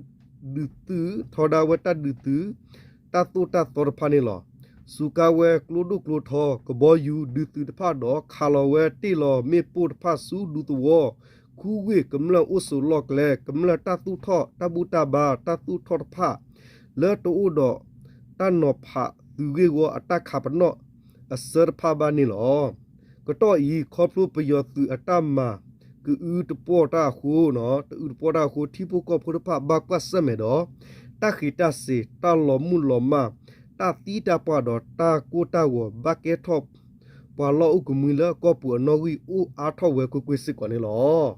ဒုးသုး ထီဒါဝဲတၢ်ဒုးသုး တၢ်သိၣ်တၢ်သီတဖၣ်န့ၣ်လီၤ. စူးကါဝဲကျိဒိၣ်ကျိထီ ကဘီယူၤဒုးသုးတဖၣ်ဒီး ခးလီၤဝဲတ့ၢ်လီၤမ့ၣ်ပိၢ်တဖၣ်ဆူဒူသဝီ ခူဝ့ၢ် ကမျၢၢ်အိၣ်ဆိးလီၢ်ကျဲ ကမျၢၢ်တၢ်သူၣ်ထီၣ် တၢ်ဘူၣ်တၢ်ဘါ တၢ်သူၣ်ထီၣ်တဖၣ် လၢတအိၣ်ဒီး တၢ်နီၤဖးသုးဂ့ၢ်ဝီအတၢ်ခးပနီၣ်အစၢတဖၣ်ဘၣ်န့ၣ်လီၤ. ကတီၢ်အံၤ ခီဖျိပယီၤသုးအတၢ်မၤ ကအုတပှီၢ်တၢ်အဃိ တအုတပှီၢ်တၢ်အဃိ ထံဖိကီၢ်ဖိတဖၣ်ဘၣ်ကွၢ်ဆၢၣ်မဲာ်ဒီး တၢ်ဃံးတၢ်စ့ၤ တၢ်လီၤမုၢ်လီၤမၢ် တၢ်သံတၢ်ပှၢ်ဒီးတၢ်ကိၢ်တၢ်ဂီၤ ဘၣ်ကဲထီၣ်ပှၤလီၢ်အိၣ်ကမှံလၢကီၢ်ပူၤအနီၣ်ဂံၢ်အိၣ်အါထီၣ်ဝဲကွ့ၢ်ကွ့ၢ်စ့ၢ်ကီးန့ၣ်လီၤ.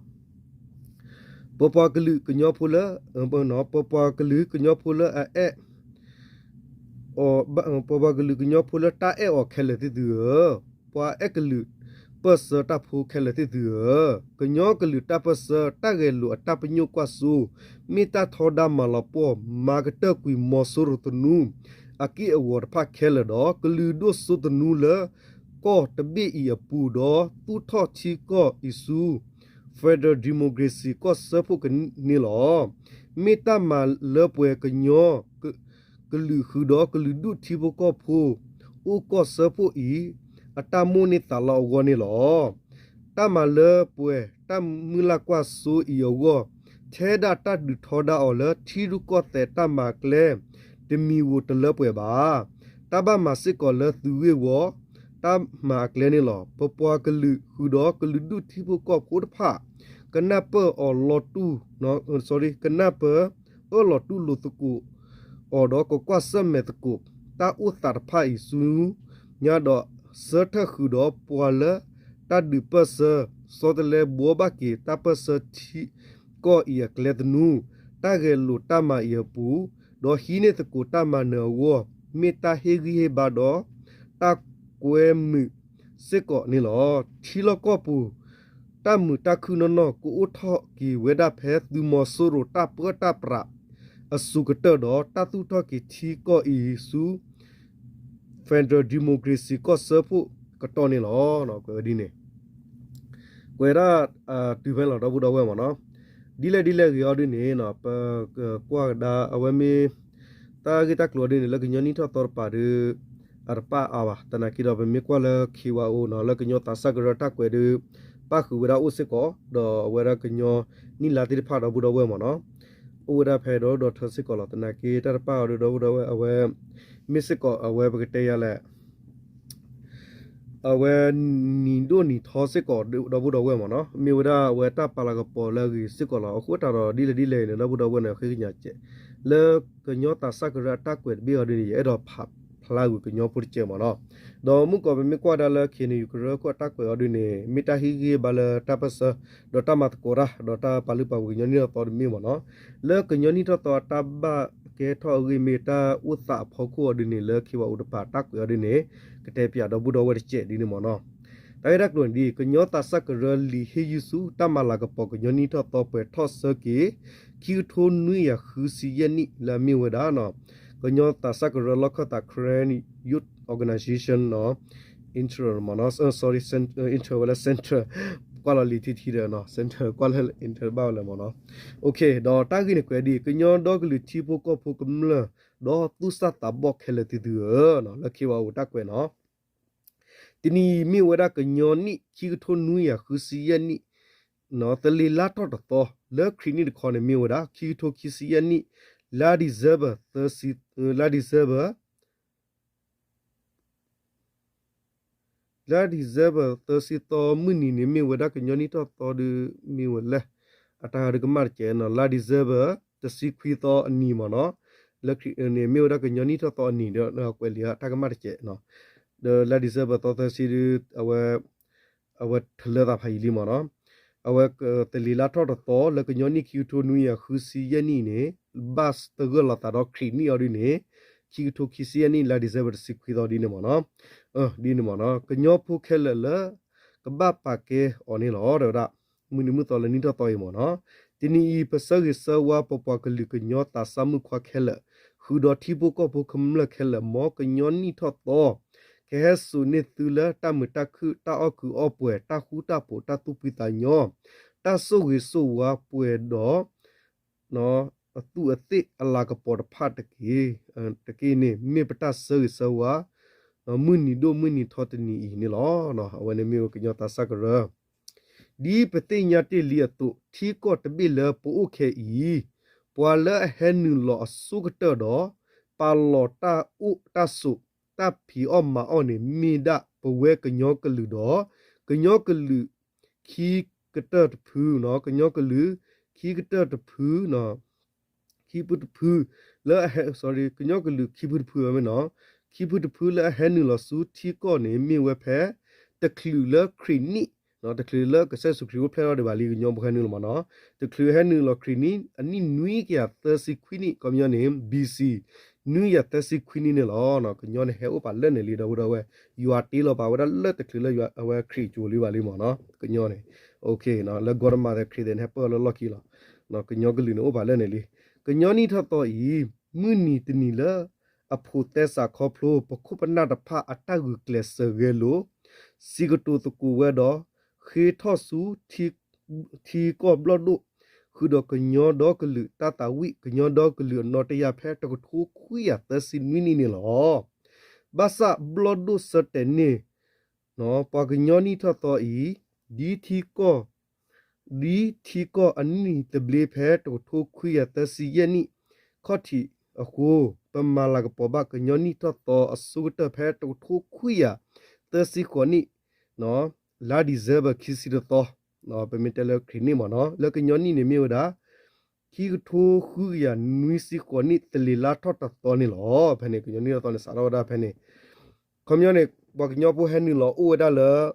ပပှၤကလုာ်ကညီဖိလၢ ပပှၤကလုာ်ကညီဖိလၢအအဲၣ် ပပှၤကလုာ်ကညီဖိလၢ တၢ်အဲၣ်အီၤခဲလၢာ်သ့ၣ်သုဧၢ, ပှၤအဲၣ်ကလုာ်ပၢၢ်ဆၢတၢ်ဖိခဲလၢာ်သ့ၣ်သုဧၢ, ကညီကလုာ်တၢ်ပၢၢ်ဆၢ တၢ်ဂဲၤလိာ်အတၢ်ပညိၣ်ကွၢ်စိ မ့ၢ်တၢ်ထီဒါမၤလီၤပှီၢ် မၤကတၢၢ်ကွံာ်မီၤစိရိၤသနူ အက့ၢ်အဂီၤတဖၣ်ခဲလၢာ်ဒီး ကလုာ်ဒိၣ်စိသနူလၢ ကီၢ်တဘ့ၣ်အံၤအပူၤဒီး သူၣ်ထီၣ်ထံကီၢ်အံၤဆူ Federal Democracy ကီၢ်စၢဖှိၣ်ကန့ၣ်လီၤ. မ့ၢ်တၢ်မၤလၢပှဲၤကညီ ကလုာ်ဃုာ်ဒီးကလုာ်ဒူၣ်ထံဖိကီၢ်ဖိ အိၣ်ကီၢ်စၢဖှိၣ်အံၤ အတၢ်မိၣ်န့ၢ်သးလီအဂီၢ်န့ၣ်လီၤ. တၢ်မၤလၢပှဲၤတၢ်မုၢ်လၢ်ကွၢ်စိအံၤအဂီၢ် ထဲဒၣ်တၢ်ဒုးထီဒါအီၤလၢထံရူၢ်ကီၢ်သဲးတၢ်မၤအကျဲ တမံၤဧိၤတလၢပှဲၤဘၣ်. တၢ်ဘၣ်မၤစ့ၢ်ကီးလၢသုးဂ့ၢ်ဝီ တၢ်မၤအကျဲန့ၣ်လီၤ. ပပှၤကလုာ်ဃုာ်ဒီးကလုာ်ဒူၣ်ထံဖိကီၢ်ဖိတဖၣ် ကနၢ်ပၢၢ်အီၤလီၤတူၢ် ကနၢ်ပၢၢ်အၢၣ်လီၤတူၢ်လိာ်သကိး အီၤဒီးကကွၢ်ဆၢၣ်မဲာ်သကိး တၢ်အိၣ်သးတဖၣ်အံၤဆူညါဒီး ဆၢထၢၣ်ဃုာ်ဒီးပှၤလၢတၢ်ဒုးပၢၢ်ဆၢ ဆီတလဲဘှီဘၣ်က့ၤတၢ်ပၢၢ်ဆၢထံကီၢ်အံၤအကျဲသနူ တၢ်ဂဲၤလိာ်တၢ်မၤအံၤအပူၤ ဒီးဟံးန့ၢ်သကိးတၢ်မၤနၢၤအဂီၢ် မ့ၢ်တၢ်ဟ့ၣ်ဂံၢ်ဟ့ၣ်ဘါဒီး တၢ်ကွဲမုာ်စ့ၢ်ကီးန့ၣ်လီၤ. ထံလီၢ်ကီၢ်ပူၤ တၢ်မုာ်တၢ်ခုၣ်နီၢ်နီၢ် ကအိၣ်ထီၣ်က့ၤဝဲဒၣ်ဖဲသုးမီၤစိရိၤတၢ်ပၢတၢ်ပြးအစိၤကတၢၢ်ဒီး တၢ်သူၣ်ထီၣ်က့ၤထံကီၢ်အံၤဆူ Federal Democracy ကီၢ်စၢဖှိၣ်ကတီၢ်န့ၣ်လီၤ. ကွဲးဒ်န့ၣ် ကွဲးဒၣ် တုၤဖဲန့ၣ်လီၤ ဒီပုၢ်ဒီဝဲၢ်မ့ၢ်နီၤ, ဒ်လဲၣ်ဒ်လဲၣ်ဂ့ၤအီၤဒ်န့ၣ် ပကကွၢ်ကဒါအဝဲမ့ၢ် တၢ်ဂ့ၢ်တၢ်ကျိၤအီၤဒ်န့ၣ် လၢကညီနံၣ်ထီၣ်သီတပၤဒီး အတပာ်အါဘၣ်. သနာ်က့ဒီး ပမ့ၢ်ကွၢ်လၢ ခံဝါအိၣ်နီၤ လၢကညီသးစၢ်ကရၢတၢ်ကွဲးဒီး ပၣ်ဃုာ်ဝဲဒၣ်အိၣ်စ့ၢ်ကီး ဒီးအဝဲဒၣ်ကညီနံၣ်လါသ့ၣ်တဖၣ် ဒီပုၢ်ဒီဝဲၢ်မ့ၢ်နီၤ အိၣ်ဝဲဒၣ်ဖဲဒီဒီထၢစ့ၢ်ကီးလီၤ. သနာ်က့တၢ်တပာ်အီၤဒီး ဒီပုၢ်ဒီဝဲၢ် အဝဲ မ့ၢ်စ့ၢ်ကီးအဝဲပကတဲယၤလဲၣ် အဝဲနံၤဒိၣ်နံၤထီစ့ၢ်ကီး ဒီပုၢ်ဒီဝဲၢ်မ့ၢ်နီၤ မ့ၢ်ဝဲဒၣ်အဝဲတၢ်ပာ်လၤကပီၤလၢအဂ့ၤစ့ၢ်ကီးလီၤ. အဃိသတးဒီး ဒ်လဲၣ်ဒ်လဲၣ်န့ၣ် ဒီပုၢ်ဒီဝဲၢ်န့ၣ် ဃ့ကညးစဲး လၢကညီသးစၢ်ကရၢအတၢ်ကွဲးတဘ့ၣ်အီၤဒ်န့ၣ် ယအဲၣ်ဒိးဖျါဂုာ်ကညီဖိတကဲးမ့ၢ်နီၤ. ဒီးမုၢ်ကီး ပမ့ၢ်ကွၢ်ဒၣ်လၢ ခ့ၣ်အဲၣ်ယူၣ် ကရၢခိၣ်အတၢ်ကွဲးအီၤဒ်န့ၣ် မ့ၢ်တၢ်ဟ့ၣ်ဂံၢ်ဟ့ၣ်ဘါလၢတၢ်ပၢၢ်ဆၢ ဒီးတၢ်မၤသကိးတၢ် ဒီးတၢ်ပာ်လုၢ်ပာ်ပှ့ၤကညီနံၣ်ထီၣ်သီတမ့ၢ်မ့ၢ်နီၤ. လၢကညီနံၣ်ထီၣ်သီအတၢ်ဘၣ်ကဲထီၣ်အဂ့ၢ် မ့ၢ်တၢ်အိၣ်သးအဖီခိၣ်အီၤဒ်န့ၣ် လၢ ခံဝါအိၣ် တပၤတၢ်ကွဲးအီၤဒ်န့ၣ် ကတဲပၠးဒီပုၢ်ဒီဝဲၢ်တကဲးဒ်န့ၣ်မ့ၢ်နီၤ. တၢ်ဂ့ၢ်တၢ်ကျိၤန့ၣ်ဒ်အံၤ ကညီသးစၢ်ကရၢလံာ်ဟ့ၣ်ယုၢ်ဆူ တၢ်မၤလၤကပီၤကညီနံၣ်ထီၣ်သီပှဲၤထီၣ်ဆၢက့ၤ ခံကထိနွံကယၤဃုဆံယဲၢ်နံၣ် လၢအမ့ၢ်ဝဲဒၣ် ကညီသးစၢ်ကရၢလီၢ်ခၢၣ်သး Karen Youth Organization inter မ့ၢ်နီၤ sorry inter ဝဲလၢ center ကွၢ်လီၤလံာ်ထံထံဒီး center ကွၢ်လၢ inter ဘၣ်ဝဲလၢမ့ၢ်နီၤ. ဒီးတၢ်ဂ့ၢ်န့ၣ်ကွဲးဒ်အံၤ ကညီဒီကလုာ်ထံဖိကီၢ်ဖိကမျၢၢ် ဒီးသူၣ်စၢ်သးဘီၣ်ခဲလၢာ်သ့ၣ်သုဧၢ, လၢ ခံဝါအိၣ် တၢ်ကွဲးနီၤ တနံၤအံၤမ့ၢ်ဝဲဒၣ်ကညီနံၣ် ခံကထိနွံကယၤဃုဆံယဲၢ်နံၣ် သလ့ၤလါထီၣ်တသီ လၢခရံာ်နံၣ်တခီန့ၣ်မ့ၢ်ဝဲဒၣ် ခံကထိခံဆံယဲၢ်နံၣ် လါ December သၢဆံ လါ December လါဒံၣ်စဲဘၢၣ်သၢဆံသီမုၢ်နံၤန့ၣ် မ့ၢ်ဝဲဒၣ်ကညီနံၣ်ထီၣ်သီဒီး မ့ၢ်ဝဲလဲၣ်, အတၢ်ဂၤဒုးကမၣ်တကဲးနီၤ, လါဒံၣ်စဲဘၢၣ် တဆံခွံသီအနံၤမ့ၢ်နီၤ, လၢခရံာ်န့ၣ် မ့ၢ်ဝဲဒၣ်ကညီနံၣ်ထီၣ်သီအနံၤဒီး ကွဲးလံာ်အတၢ်ကမၣ်တကဲးနီၤ, ဒီးလါဒံၣ်စဲဘၢၣ်သီသၢဆံဒီး အဝဲ အဝဲထလၢသးဖးယံာ်လံမ့ၢ်နီၤ, အဝဲသလ့ၤလါထီၣ်တသီ လၢကညီနံၣ်ခံကထိနွံကယၤဃုဆံယဲၢ်နံၣ်န့ၣ် ဘၣ်သဂၢၢ်လိာ်သးဒီးခရံာ်နံၣ်အီၤဒ်န့ၣ် ခံကထိခံဆံယဲၢ်နံၣ် လါဒံၣ်စဲဘၢၣ်တဆံခွံသီဒ်န့ၣ်မ့ၢ်နီၤ, ဒ်န့ၣ်မ့ၢ်နီၤ, ကညီဖိခဲလၢာ်လၢ ကဘၣ်ပာ်ကဲအီၤန့ၣ်လီၤ တဲဝဲဒၣ်, မုၢ်နံၤမုၢ်သီလၢနံၣ်ထီၣ်သီအံၤမ့ၢ်နီၤ, တနံၤအံၤ ပဆၢဂ့ၤဆၢဝါပပှၤကလုာ်ကညီသးစၢ်မုၣ်ခွါခဲလၢာ်, ဃုာ်ဒီးထံဖိကီၢ်ဖိကမျၢၢ်ခဲလၢာ် မ်ကညီနံၣ်ထီၣ်သီ ကဟဲစိာ်န့ၢ်သုလၢတၢ်မုာ်တၢ်ခုၣ် တၢ်အီၣ်ကုာ်အီၣ်ပှဲၤ တၢ်ဃူတၢ်ဖိး တၢ်သူၣ်ဖှံသးညီ, တၢ်ဆိၣ်ဂ့ၤဆိၣ်ဝါပှဲၤဒီး အသူးအသ့ၣ်အလၤကပီၤတဖၣ်တက့ၢ်, တက့ၢ်န့ၣ် မ့ၢ်ပတၢ်ဆၢဂ့ၤဆၢဝါ မုၢ်နံၤဒိၣ်မုၢ်နံၤထီတနံၤအံၤန့ၣ်လီၤ. အဝဲန့ၣ်မ့ၢ်ဝဲကညီသးစၢ်ကရၢ ဒ်ပသ့ၣ်ညါတ့ၢ်လံအသိး ထံကီၢ်တဘ့ၣ်လၢပအိၣ်ခဲအံၤ ပှၤလၢအဟဲနုာ်လီၤအဆိကတၢၢ်ဒီး ပာ်လီၤတၢ်အိၣ်တၢ်ဆိး တၢ်ဖံးအီၣ်မၤအီၣ်န့ၣ် မ့ၢ်ဒၣ်ပဝဲကညီကလုာ်ဒီး ကညီကလုာ်ခံကတၢၢ်တဖု, ကညီကလုာ် ခံကတၢၢ်တဖု ခံဖုတဖု လၢအဟဲ, ကညီကလုာ်ခံဖုတဖုမ့ၢ်နီၤ, ခံဖုတဖုလၢအဟဲနုာ်လီၤဆူထံကီၢ်န့ၣ် မ့ၢ်ဝဲဖဲ တချုးလၢခရံာ်နံၣ်, တချုးလၢကစၢ်ယ့ၣ်ၡူးခရံာ်အိၣ်ဖျဲၣ်ထီၣ်ဒံးဘၣ်လံ ကညီဖိဟဲနုာ်လီၤမ့ၢ်နီၤ, တချုးဟဲနုာ်လီၤခရံာ်နံၣ် အနံၣ်နွံကယၤသၢဆံခွံနံၣ် ခီပညီန့ၣ် ဘီၣ်စံၣ် နွံကယၤသၢဆံခွံနံၣ်န့ၣ်လီၤ. ကညီန့ၣ်ဟဲအိၣ်ပာ်လၢာ်န့ၣ်လံ ဒီပုၢ်ဒီဝဲၢ်, ယွၤတ့လီၤပာ်ဝဲဒၣ်လၢတချုးလၢအဝဲခရံာ်ကၠိၤလံဘၣ်လံမ့ၢ်နီၤ, ကညီန့ၣ် လၢကီတမၤသဲးခရံာ်သဲးန့ၣ် ဟဲပၢၢ်လၢလီၢ်ခံလီၤ. ကညီကလုာ်န့ၣ်အိၣ်ပာ်လၢာ်န့ၣ်လံ. ကညီနံၣ်ထီၣ်သီအံၤ မုၢ်နံၤတနံၤလၢ အဖိးသဲစးခီဖျိ ပခိၣ်ပနၢ်တဖၣ်အတၢ်ဂုာ်ကျဲးစၢးဂဲၤလိာ် စံးကတိၤသကိးဝဲဒီး ဃ့ထီၣ်ဆူ ထံကီၢ်ဘျီၣ်ဒိၣ် ဃုာ်ဒီးကညီဒီကလုာ်တၢ်သးဝံၣ် ကညီဒီကလုာ်အနီၣ်တယၢ်ဖဲတကထိခွံကယၤသၢဆံနွံနံၣ်န့ၣ်လီၤ. ဘၣ်ဆၣ်ဘျီၣ်ဒိၣ်ဆၢတဲာ်န့ၢ် ပှၤကညီနံၣ်ထီၣ်သီအံၤ ဒ်ထံကီၢ် ဒ်ထံကီၢ်အနံၣ်သဘျ့ဖဲတကထိခွံကယၤသၢဆံယဲၢ်နံၣ်ခီၣ်ထံးအဃိ, ပမၤလၤကပီၤဘၣ်ကညီနံၣ်ထီၣ်သီအဆိကတၢၢ်ဖဲတကထိခွံကယၤသၢဆံဃိးနံၣ် လါဒံၣ်စဲဘၢၣ်ခံဆံတသီ, ပမ့ၢ်တဲလၢခရံာ်နံၣ်မ့ၢ်နီၤ, လၢကညီနံၣ်န့ၣ်မ့ၢ်ဝဲဒၣ် ခံကထိဃုကယၤနွံဆံဃိးနံၣ် သလ့ၤလါထီၣ်တသီန့ၣ်လီၤ. ဖဲန့ၣ် ကညီနံၣ်ထီၣ်သီန့ၣ် စးထီၣ်ဝဲဒၣ်ဖဲန့ၣ်, ခီပညီန့ၣ် ပှၤကညီဖိဟဲနုာ်လီၤအိၣ်ဝဲဒၣ်လၢ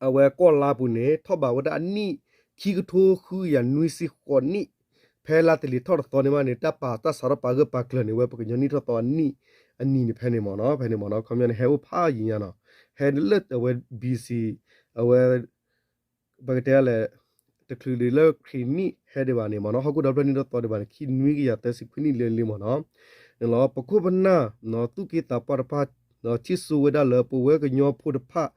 အဝဲကီၢ်လါပူၤန့ၣ် ထီၣ်ဘးဝဲဒၣ်အနံၣ် ခံကထိဃုကယၤနွံဆံဃိးနံၣ်, ဖဲလါသလ့ၤထီၣ်တသီန့ၣ်မးန့ၣ် တၢ်ပာ်တၢ်စးထီၣ်ပာ်ဂၢၢ်ပာ်ကျၢၤန့ၣ် ဝဲပကညီနံၣ်ထီၣ်သီအနံၣ်အနံၤန့ၣ် ဖဲန့ၣ်မ့ၢ်နီၤ, ဖဲန့ၣ်မ့ၢ်နီၤ, ခီပညီန့ၣ် ဟဲအိၣ်ဖးယံၤညါနီၤ, ဟဲလၢအဝဲ B C အဝဲ ပကတဲလဲၣ်, တချုးဒံးလၢခရံာ်နံၣ်ဟဲဒံးဘၣ်န့ၣ်မ့ၢ်နီၤ, ဟီၣ်ခိၣ်ဒီဖျၢၣ်နံၣ်ထီၣ်သီဒံးဘၣ်န့ၣ် ခံနွံကယၤသၢဆံခွံနံၣ်လၢလံမ့ၢ်နီၤ, န့ၣ်လီၤ. ပခိၣ်ပနၢ် သူၣ်က့သးပှၢ်တဖၣ် ဆံၣ်စိဝဲဒၣ်လၢ ပဝဲကညီဖိတဖၣ်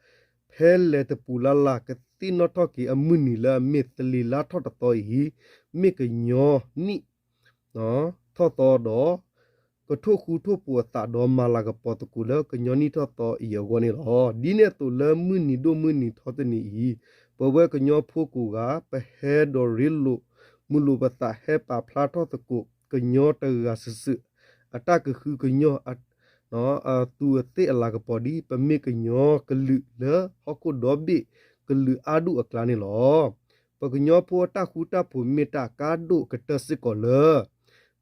ဖဲလဲၤတပူၤလၢ်လၢ် ကသ့ၣ်နီၣ်ထီၣ်က့ၤအမုၢ်နံၤလၢအမ့ၢ်သလ့ၤလါထီၣ်တသီအံၤ မ့ၢ်ကညီနံၣ် ထီၣ်သီဒီး ကထိၣ်ဃူထိၣ်ဖိးအသးဒီးမၤလၤကပီၤသကိးလၢကညီနံၣ်ထီၣ်သီအံၤအဂီၢ်န့ၣ်လီၤ. ဒ်န့ၣ်အသိးလၢမုၢ်နံၤဒိၣ်မုၢ်နံၤထီတနံၤအံၤ ပဝဲကညီဖိကိးဂၤ ပဟဲဒီးရ့လိာ်မုာ်လိာ်ပသး ဟဲပာ်ဖျါထီၣ်သကိးကညီတဂၤဂၤစုာ်စုာ် အတၢ်ကဟုကညီၢ် အသူးအသ့ၣ်အလၤကပီၤဒ် ပမ့ၢ်ကညီကလုာ်လၢဟီၣ်ခိၣ်ဒီဘ့ၣ်ကလုာ်အါဒူၣ်အကျါန့ၣ်လီၤ. ပကညီဖိအတၢ်ဃူတၢ်ဖိးမ့ၢ်တၢ်အကါဒိၣ်ကတၢၢ်စ့ၢ်ကီးလၢ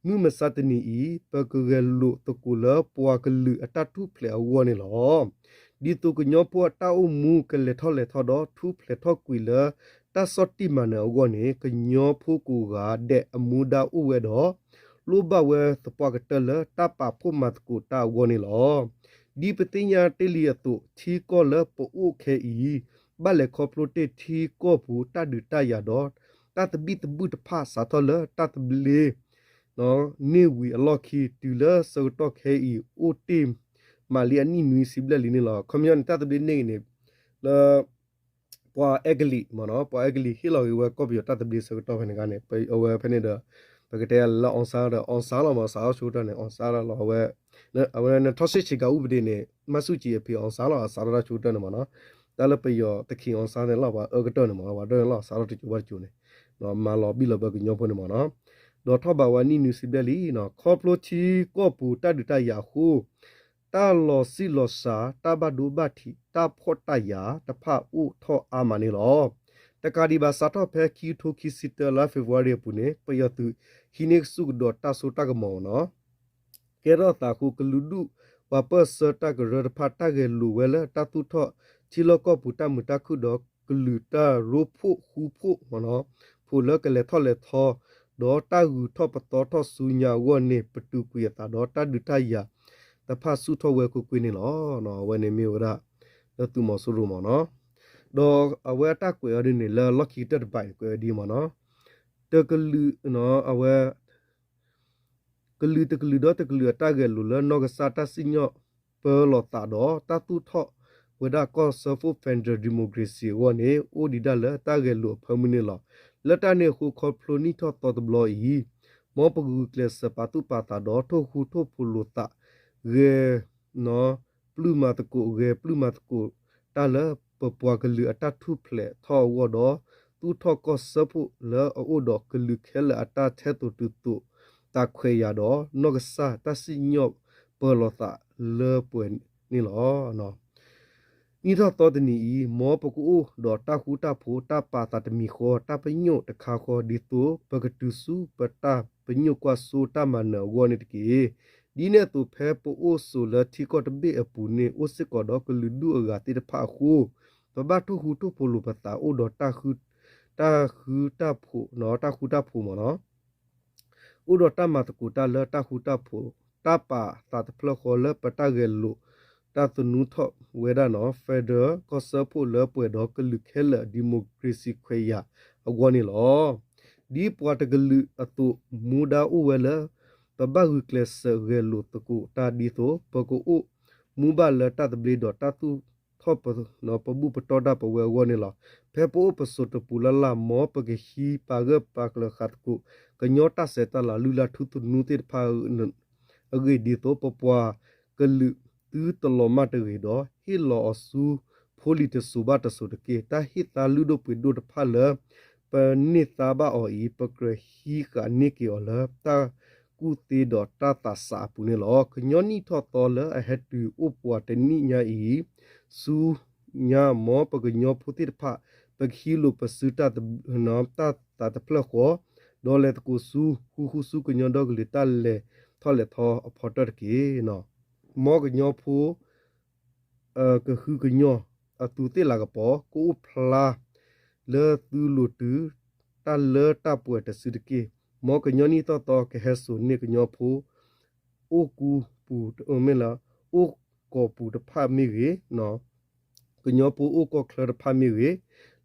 မုၢ်မဆါတနံၤအံၤ ပကဂဲၤလိာ်သကိးလၢပှၤကလုာ်အတၢ်ထူၣ်ဖျဲးအဂီၢ်န့ၣ်လီၤ. ဒ်သိးကညီဖိအတၢ်အိၣ်မူကလဲၤထီၣ်လဲၤထီဒီး ထူၣ်ဖျဲးထီၣ်ကွံာ်လၢတၢ်ဆီၣ်တံၢ်မၤနၢၤအဂီၢ်န့ၣ် ကညီဖိကိးဂၤဒဲးအမူဒါအိၣ်ဝဲဒီး လိၣ်ဘၣ်ဝဲသပှၢ်ကတၢၢ်လၢတၢ်ပာ်ဖှိၣ်မၤသကိးတၢ်အဂီၢ်န့ၣ်လီၤ. ဒ်ပသ့ၣ်ညါတ့ၢ်လံအသိး ထံကီၢ်လၢပအိၣ်ခဲအံၤ ဘၣ်လဲၤခီဖျိတ့ၢ်ထံကီၢ်ပူၤတၢ်ဒုးတၢ်ယၤဒီး တၢ်သဘံၣ်သဘုၣ်တဖၣ်စးထီၣ်လၢတၢ်သဘျ့ န့ၢ်ဝံၤအလီၢ်ခံ တုၤလၢဆၢကတီၢ်ခဲအံၤ အိၣ်တ့ၢ်မးလံအနံၣ်နွံဆံဘျဲၣ်လံန့ၣ်လီၤ. ခီပညီန့ၣ် တၢ်သဘျ့န့ၢ်ဂ့ၤန့ၣ် လၢ ပှၤအဲကလံးမ့ၢ်နီၤ, ပှၤအဲကလံးဟ့ၣ်လီၤက့ၤဝဲကီၢ်ပယီၤတၢ်သဘျ့ဆၢကတီၢ်ဖဲန့ၣ်ခါန့ၣ် အဝဲဖဲန့ၣ်ဒီး ပကတဲလၢ အောင်ဆန်း ဒီး အောင်ဆန်း လီၤမး စးထီၣ်ဆၢကတီၢ်န့ၣ် အောင်ဆန်း လီၤ အဝဲ အဝဲန့ၣ် ထီၣ်ဆံးဆံးကၤအူပဒ့န့ၣ် မၢ်ဆူၣ်ကံအဖံ အောင်ဆန်း လီၤ စးထီၣ်တၢ်ဆၢကတီၢ်န့ၣ်မ့ၢ်နီၤ, တၢ်လၢပယီၤသခင် အောင်ဆန်း န့ၣ်လီၤ ပှၤအၢကတၢၢ်န့ၣ်မ့ၢ်နီၤ ပှၤဒိၣ်န့ၣ်လီၤ စးထီၣ်တကၠိၤဘၣ်တကၠိၤန့ၣ် မၤလီၤဘံၣ်လီၤဘၢကညီဖိန့ၣ်မ့ၢ်နီၤ, ဒီးထီၣ်ဘးဝဲနံၣ်နွံဆံဘျဲၣ်လံ, ခီဖျိထံကီၢ်ပူၤတၢ်ဒုးတၢ်ယၤအဃိ တၢ်လီၤဆံးလီၤစှၤ တၢ်ဘၣ်ဒိဘၣ်ထံး တၢ်ဖှီၣ်တၢ်ယာ်တဖၣ်အိၣ်ထီၣ်အါမးန့ၣ်လီၤ. တကးဒံးဘၣ်စးထီၣ်ဖဲခံကထိခံဆံတၢ လါ February အပူၤန့ၣ် ပယီၤသုးဟံးန့ၢ်ကစူၣ်ကဒီးတၢ်စိတၢ်ကမီၤမ့ၢ်နီၤ ကဲထီၣ်သးအဃိ ကလုာ်ဒူၣ်ပှၤပၢၢ်ဆၢတၢ်ကရၢတဖၣ် တၢ်ဂဲၤလိာ်ဝဲလၢတၢ်သူၣ်ထီၣ်ထံလီၢ်ကီၢ်ပူၤတၢ်မုာ်တၢ်ခုၣ်ဒီး ကလုာ်တၢ်ရိဖှိၣ်ဃူဖှိၣ်မ့ၢ်နီၤ ဖိးလၢကလဲၤထီၣ်လဲၤထီ ဒီးတၢ်ဂုၤထီၣ်ပသီထီၣ်ဆူညါအဂီၢ်န့ၣ် ပတုာ်ကွံာ်အသးဒီးတၢ်ဒုးတၢ်ယၤတဖၣ်ဆူၣ်ထီၣ်ဝဲကွ့ၢ်ကွ့ၢ်န့ၣ်လီၤ. အဝဲန့ၣ်မ့ၢ်ဝဲဒၣ် လၢသုးမီၤစိရိၤမ့ၢ်နီၤ ဒီးအဝဲအတၢ်ကွဲးအီၤဒ်န့ၣ် လၢလီၢ်ခံကတၢၢ်တဘးအံၤ ကွဲးဝဲဒ်မ့ၢ်နီၤ တကလုာ် အဝဲ ကလုာ်တကလုာ်ဒီးတကလုာ်အတၢ်ဂဲၤလိာ်လၢနီၢ်ကစၢ်တၢ်စံၣ်ညီၣ်ပၢလီၤသးဒီး တၢ်သူၣ်ထီၣ်ဝဲဒၣ်ကီၢ်စၢဖှိၣ် Federal Democracy အဂီၢ်န့ၣ် အိၣ်ဒံးဒၣ်လၢတၢ်ဂဲၤလိာ်အဖၢမုၢ်န့ၣ်လီၤ. လၢတၢ်န့ၣ်အဃိ ခီဖျိနံၣ်ထီၣ်သီတဘျီအံၤ မ်ပဂုာ်ကျဲးစၢးပာ်သူၣ်ပာ်သးဒီး ထိၣ်ဃူထိၣ်ဖိးလိာ်သး ဂဲၤ ပျုၢ်မၤသကိး ဂဲၤပျုၢ်မၤသကိးတၢ်လၢပပှၤကလုာ်အတၢ်ထူၣ်ဖျဲးထီၣ်အဂီၢ်ဒီး သူၣ်ထီၣ်ကီၢ်စၢဖှိၣ်လၢအအိၣ်ဒီးကလုာ်ခဲလၢာ်အတၢ်ထဲသိးတုၤသိး သးခွဲးယာ်ဒီး နီၢ်ကစၢ်တၢ်စံၣ်ညီၣ်ပၢလီၤသးလၢပှဲၤန့ၣ်လီၤ. နံၣ်ထီၣ်သီတနံၤအံၤ မ်ပကအိၣ်ဒီးတၢ်ဃူတၢ်ဖိး တၢ်ပာ်သးတမံၤဃီ တၢ်ပညိၣ်တခါဃီ ဒ်သိးပကတုၤဆူပတၢ်ပညိၣ်ကွၢ်စိတၢ်မၤနၢၤအဂီၢ်န့ၣ်တက့ၢ်. ဒ်န့ၣ်အသိး ဖဲပအိၣ်ဆိးလၢထံကီၢ်တဘ့ၣ်အပူၤန့ၣ် အိၣ်စ့ၢ်ကီးဒီးကလုာ်ဒူၣ်အဂၤသ့ၣ်တဖၣ်အဃိ ပဘၣ်ထိၣ်ဃူထိၣ်ဖိးလိာ်ပသး အိၣ်ဒီးတၢ်ဃူတၢ်ဖိး တၢ်ဃူတၢ်ဖိးမ့ၢ်နီၤ အိၣ်ဒီးတၢ်မၤသကိးတၢ်လၢတၢ်ဃူတၢ်ဖိး တၢ်ပာ်သးတဖျၢၣ်ဃီလၢပတၢ်ဂဲၤလိာ် တၢ်သနူထီၣ်ဝဲဒၣ်နီၤ Federal ကီၢ်စၢဖှိၣ်လၢပှဲၤဒီးကလုာ်ခဲလၢာ် democracy ခွဲးယာ်အဂီၢ်န့ၣ်လီၤ. ဒ်ပှၤတကလုာ်အသိး မူဒါအိၣ်ဝဲလၢ ပဘၣ်ဂုာ်ကျဲးစၢးဂဲၤလိာ်သကိးတၢ်ဒ်သိး ပကအိၣ်မူဘၣ်လၢတၢ်သဘျ့ဒီး တၢ်သူၣ်ထီၣ်ပဘူၣ်ပတီၢ်တၢ်ပဝဲအဂီၢ်န့ၣ်လီၤ. ဖဲပအိၣ်ပဆိးတပူၤလၢ်လၢ် မ်ပကဟံးပာ်ဂၢၢ်ပာ်ကျၢၤဃာ်သကိး ကညီတၢ်ဆဲးတၢ်လၤ လုၢ်လၢ်ထူသနူသ့ၣ်တဖၣ်အဂ့ၢ် ဒ်သိးပပှၤကလုာ်သုတလီၤမၢ်တဂ့ၤဒီး ဟ့ၣ်လီၤအီၤဆူဖိလံၤတစိၤဘၣ်တစိၤတက့ၢ်. တၢ်ဟ့ၣ်သါလုၢ်ဒိၣ်ပှ့ၤဒိၣ်တဖၣ်လၢ ပန့ၢ်သါဘၣ်အီၤအံၤ ပကြၢးဟံးဃာ်န့ၢ်က့ၤအီၤလၢ တၢ်ကူၣ်သ့ဒီးတၢ်သးစးအပူၤန့ၣ်လီၤ. ကညီနံၣ်ထီၣ်သီလၢအဟဲတုၤအိၣ်ပှၤတနံၣ်ညါအံၤ ဆူညါ မ်ပကညီဖိသ့ၣ်တဖၣ် ပကဟံးလိာ်ပစုတၢ်သဘျ့ တၢ်သးတဖျၢၣ်ဃီ ဒီးလဲၤသကိးဆူ ဃူဃူဆူကညီဒီကလုာ်တၢ်လဲၤထီၣ်လဲၤထီအဖီတၢၢ်တက့ၢ်. မ်ကညီဖိ ကဟုကညီၢ် အသူးသ့ၣ်လၤကပီၤ ကအိၣ်ဖျါ လၢသုလိၤတုၤ တၢ်လၢတၢ်ပှဲၤတစုတက့ၢ်. မ်ကညီနံၣ်ထီၣ်သီကဟဲစိာ်န့ၢ်ကညီဖိ အိၣ်ကူပူၤ မ့ၢ်လၢ အိၣ်ကိးပူၤတဖၣ်မ့ၢ်ဂ့ၤ ကညီဖိအိၣ်ကီၢ်ချၢတဖၣ်မ့ၢ်ဂ့ၤ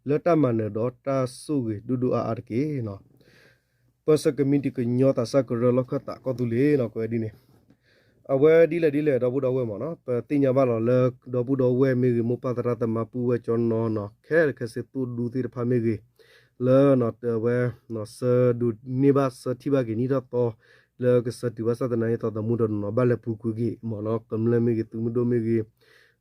လၢတၢ်မၤနၢၤဒီးတၢ်ဆိၣ်ဂ့ၤဒိၣ်ဒိၣ်အါအါတက့ၢ်. ပၢဆှၢကမံးတံာ် ကညီသးစၢ်ကရၢလီၢ်ခၢၣ်သးကီၢ်သူလ့ၤနီၤ ကွဲးဒ်န့ၣ် အဝဲဒ်လဲၣ်ဒ်လဲၣ် ဒီပုၢ်ဒီဝဲၢ်မ့ၢ်နီၤ ပသ့ၣ်ညါဘၣ်လီၤလၢ ဒီပုၢ်ဒီဝဲၢ်မ့ၢ်ဂ့ၤ မိၢ်ပၢ်သရၣ်သမါ ပုၢ်ဝဲၢ်ကၠီနီၤနီၤ ခဲလၢာ်ခဲဆ့ သိၣ်ဒူသ့ၣ်တဖၣ်မ့ၢ်ဂ့ၤ လၢ အဝဲ ဆၢဒိးန့ၢ်ဘၣ်ဆၢထံၣ်ဘၣ်က့ၤနံၣ်ထီၣ်သီ လၢကဆၢတုၤဘၣ်ဆၣ်သနာ်က့ သီသမူဒီးနီၤ ဘၣ်လဲၤပူၤကွံာ်က့ၤမ့ၢ်နီၤ ကမျၢၢ်မ့ၢ်ဂ့ၤ သုးမုၢ်ဒိၣ်မ့ၢ်ဂ့ၤ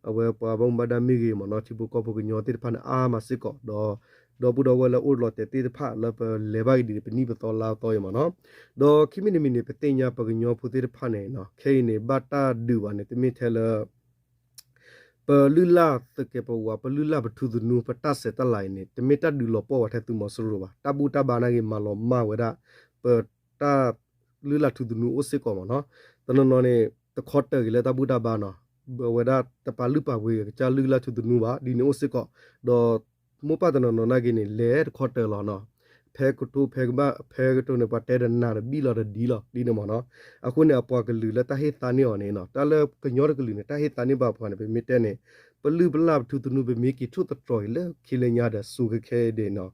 အဝဲပှၤဘၣ်မူဘၣ်ဒါမ့ၢ်ဂ့ၤမ့ၢ်နီၤ ထံဖိကီၢ်ဖိကညီသ့ၣ်တဖၣ်န့ၣ် အါမးစ့ၢ်ကီး ဒီး ဒီပုၢ်ဒီဝဲၢ်လၢအိၣ်လီၤတဲာ်သ့ၣ်တဖၣ် လၢပလဲၤဘၣ်က့ၤဒ်န့ၣ် ပနံၣ်ပသီလါသီအံၤမ့ၢ်နီၤ ဒီးခံမံၤတမံၤန့ၣ် ပသ့ၣ်ညါပကညီဖိသ့ၣ်တဖၣ်န့ၣ် ခဲအံၤန့ၣ် ဘၣ်တၢ်ဒုးဘၣ်န့ၣ် တမ့ၢ်ထဲလၢ ပလုၢ်လၢ်သကဲးပဝး ပလုၢ်လၢ်ပထူသနူ ပတၢ်ဆဲးတၢ်လၤအံၤန့ၣ် တမ့ၢ်တၢ်ဒုးလီၤပှီၢ်ဝဲထဲသုးမီၤစိရိၤဘၣ်. တၢ်ဘူၣ်တၢ်ဘါနာ်က့ မၤလီၤမၢ်ဝဲဒၣ် ပတၢ်လုၢ်လၢ်ထူသနူအိၣ်စ့ၢ်ကီးမ့ၢ်နီၤ. တနီၤနီၤန့ၣ် တခီတၢၢ်က့ၤလၢတၢ်ဘူၣ်တၢ်ဘါနီၤ, အဝဲဒၣ်တပာ်လုၢ်ပာ်ပှ့ၤကစၢ်လုၢ်လၢ်ထူသနူဘၣ် ဒ်န့ၣ်အိၣ်စ့ၢ်ကီး, ဒီးမိၢ်ပၢ်တနီၤနီၤနာ်က့န့ၣ် လဲၤတခီတၢၢ်လီၤနီၤ. ဖဲကတိၤဖဲကဘၣ် ဖဲကတိၤန့ၣ် ပှၤတဲဒီးနၤတဘံၣ်လီၤတဒ်လီၤ ဒ်န့ၣ်မ့ၢ်နီၤ. အဃိန့ၣ် အပှၤကလုာ်လၢတၢ်ဟ့ၣ်သါန့ၢ်အီၤန့ၣ်နီၤ, တၢ်လၢကညီတကလုာ်န့ၣ် တၢ်ဟ့ၣ်သါန့ၢ်ဘၣ်ပှၤန့ၣ် ပမ့ၢ်တဲန့ၣ် ပလုၢ်ပလၢ်ပထူသနူ ပမ့ၢ်က့ၤထိၣ်သတြီၤအံၤလၢခံလၢညါဒီး စူၤခဲခဲအံၤဒၣ်နီၤ,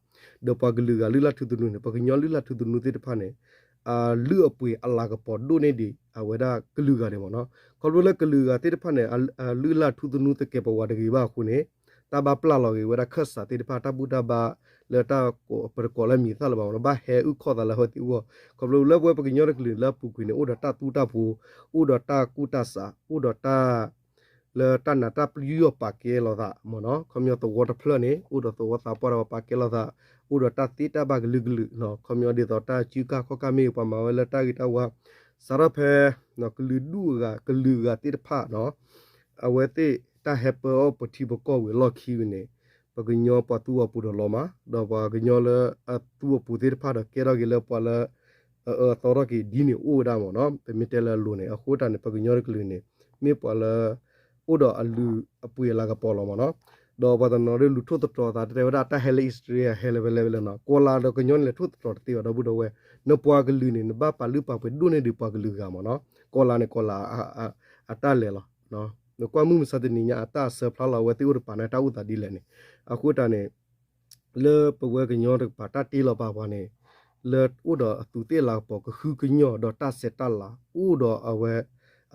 ဒီးပှၤကလုာ်ဂၤလုၢ်လၢ်ထူသနူန့ၣ် ပှၤကညီလုၢ်လၢ်ထူသနူသ့ၣ်တဖၣ်န့ၣ် အလုၢ်အပှ့ၤအလၤကပီၤဒိၣ်န့ၢ်ဒံး အဝဲဒၣ်ကလုာ်ဂၤန့ၣ်မ့ၢ်နီၤ. ခီဖျိလၢကလုာ်ဂၤသ့ၣ်တဖၣ်န့ၣ် အလုၢ်လၢ်ထူသနူသကဲးပဝးတဂ့ၤဘၣ်အဃိန့ၣ် တၢ်ဘၣ်ပျၢ်လီၤဂ့ၤဝဲဒၣ်ခၢၣ်စးသ့ၣ်တဖၣ် တၢ်ဘူၣ်တၢ်ဘါလၢတၢ် ပတကိးလၢမံၤသၣ်လၢၤဘၣ်မ့ၢ်နီၤ, ဘၣ်ဟဲအုၣ်ခီၣ်သးလၢဟဲသံအဂီၢ်. ခီဖျိလၢပဝဲပှၤကညီတကလုာ်န့ၣ် လၢအပူၤကွံာ်န့ၣ် အိၣ်ဒီးတၢ်သူတၢ်ပှိၤ, အိၣ်ဒီးတၢ်ကူၣ်တၢ်ဆး, အိၣ်ဒီးတၢ် လၢတၢ်နးတၢ်ပျုၢ်ယီၢ်ပာ်ကဲလိာ်သးမ့ၢ်နီၤ. ခီပညီသဝီတဖျၢၣ်န့ၣ် အိၣ်ဒီးသဝီသးပှၢ်တဝီပာ်ကဲလိာ်သး, အိၣ်ဒီးတၢ်သ့တၢ်ဘၣ်ကလုာ်ကလုာ်, ခီပညီဒ်သိးတၢ်စုကၢ်ခီၣ်ကၢ်မ့ၢ်ဂ့ၤ ပှၤမၤဝဲလၢတၢ်ဂ့ၤတၢ်ဝါ, စးထီၣ်ဖဲ ကလုာ်ဒူၣ်အဂၤ ကလုာ်ဂၤသ့ၣ်တဖၣ်နီၤ, အဝဲသ့ၣ်တၢ်ဟဲပၢအီၣ်ပထံပကီၢ်ဝံၤအလီၢ်ခံဝံၤန့ၣ် ပှၤကညီပှၤသူဝဲပူၤဒီးလီၤမး, ဒီးပှၤကညီလၢအသူဝဲပူၤသ့ၣ်တဖၣ်ဒီးကဲထီၣ်က့ၤလၢပှၤလၢ အအၢအသီထီၣ်က့ၤဒ်န့ၣ်အိၣ်ဝဲဒၣ်မ့ၢ်နီၤ. ပမ့ၢ်တဲလၢအလိၤန့ၣ် အဃိတၢ်န့ၣ် ပှၤကညီတကလုာ်န့ၣ် မ့ၢ်ပှၤလၢ အိၣ်ဒီးအလုၢ်အပှ့ၤအလၤကပီၤလီၤမ့ၢ်နီၤ. ဒီးပှၤတနီၤဒုးလူၤထိၣ်သတြီၤသး တဲဝဲဒၣ်တၢ်ဟဲလၢအံၣ်စရ့လး ဟဲလၢဝဲလဲၣ်ဝဲလဲၣ်နီၤ. ကီၢ်လါဒီးကညီန့ၣ်လဲၤထိၣ်သတြီၤတသ့ဘၣ် ဒီပုၢ်ဒီဝဲၢ်, နပှၤကလုာ်န့ၣ် နဘၣ်ပာ်လုၢ်ပာ်ပှ့ၤဒိၣ်န့ၢ်ဒံးပှၤကလုာ်ဂၤမ့ၢ်နီၤ. ကီၢ်လါန့ၣ် ကီၢ်လါ အတၢ်လဲၤလီၤ. နကွၢ်မုၢ်မဆါတနံၤညါ အတၢ်အဆၢဖျါလီၤ အဝဲသ့ၣ်အိၣ်တပၤန့ၣ် တၢ်အိၣ်သးဒ်လဲၣ်န့ၣ်, အဃိတၢ်န့ၣ် လၢပဝဲကညီတကပၤ တၢ်တ့လီၤပာ်ပှၤန့ၣ် လၢအိၣ်ဒီးအသူးသ့ၣ်လၤကပီၤ ကဟုကညီၢ်ဒီးတၢ်ဆဲးတၢ်လၤ အိၣ်ဒီးအဝဲ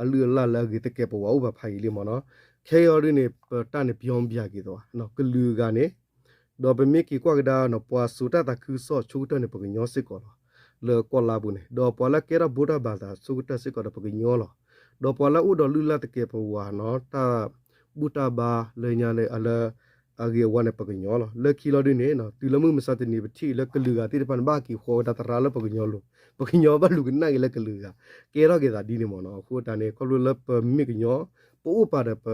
အလုၢ်အလၢ်လၢအဂ့ၤသကဲးပဝးအိၣ်ဘၣ်ဖးယံာ်လံမ့ၢ်နီၤ. ခဲအံၤဒ်န့ၣ် ပတၢ်န့ၣ် ပျီပျၢ်က့ၤသး ကလုာ်ဂၤန့ၣ် ဒီးပမ့ၢ်က့ၤကွၢ်ကဒါနီၤ ပှၤစိာ်တၢ်သးခုကစီၣ်ဆိကတၢၢ်န့ၣ် ပကညီစ့ၢ်ကီးလီၤ. လၢကီၢ်လါပူၤန့ၣ် ဒီးပှၤလၢကဲထီၣ်ဘိးတၢ်ဘၣ်သးဆိကတၢၢ်စ့ၢ်ကီးဒီးပကညီလီၤ. ဒီးပှၤလၢအိၣ်ဒီးလုၢ်လၢ်သကဲးပဝးနီၤ တၢ်ဘူၣ်တၢ်ဘါလၢညါလၢ အဂ့ၤအဝါန့ၣ် ပကညီလီၤ. လၢခံလီၤဒ်န့ၣ် တုၤလၢမုၢ်မဆါတနံၤ ပထံၣ်လၢကလုာ်ဂၤသ့ၣ်တဖၣ်န့ၣ် ဘၣ်က့ၤဃီဝဲဒၣ်သရၣ်လၢပကညီလိၤ, ပကညီဘၣ်လူၤကနၣ်က့ၤလၢကလုာ်ဂၤ, ကဲထီၣ်က့ၤသးဒ်န့ၣ်မ့ၢ်နီၤ. အဃိတၢ်န့ၣ် ခီဖျိလၢပမ့ၢ်ကညီ ပအိၣ်ပာ်ဒီးပ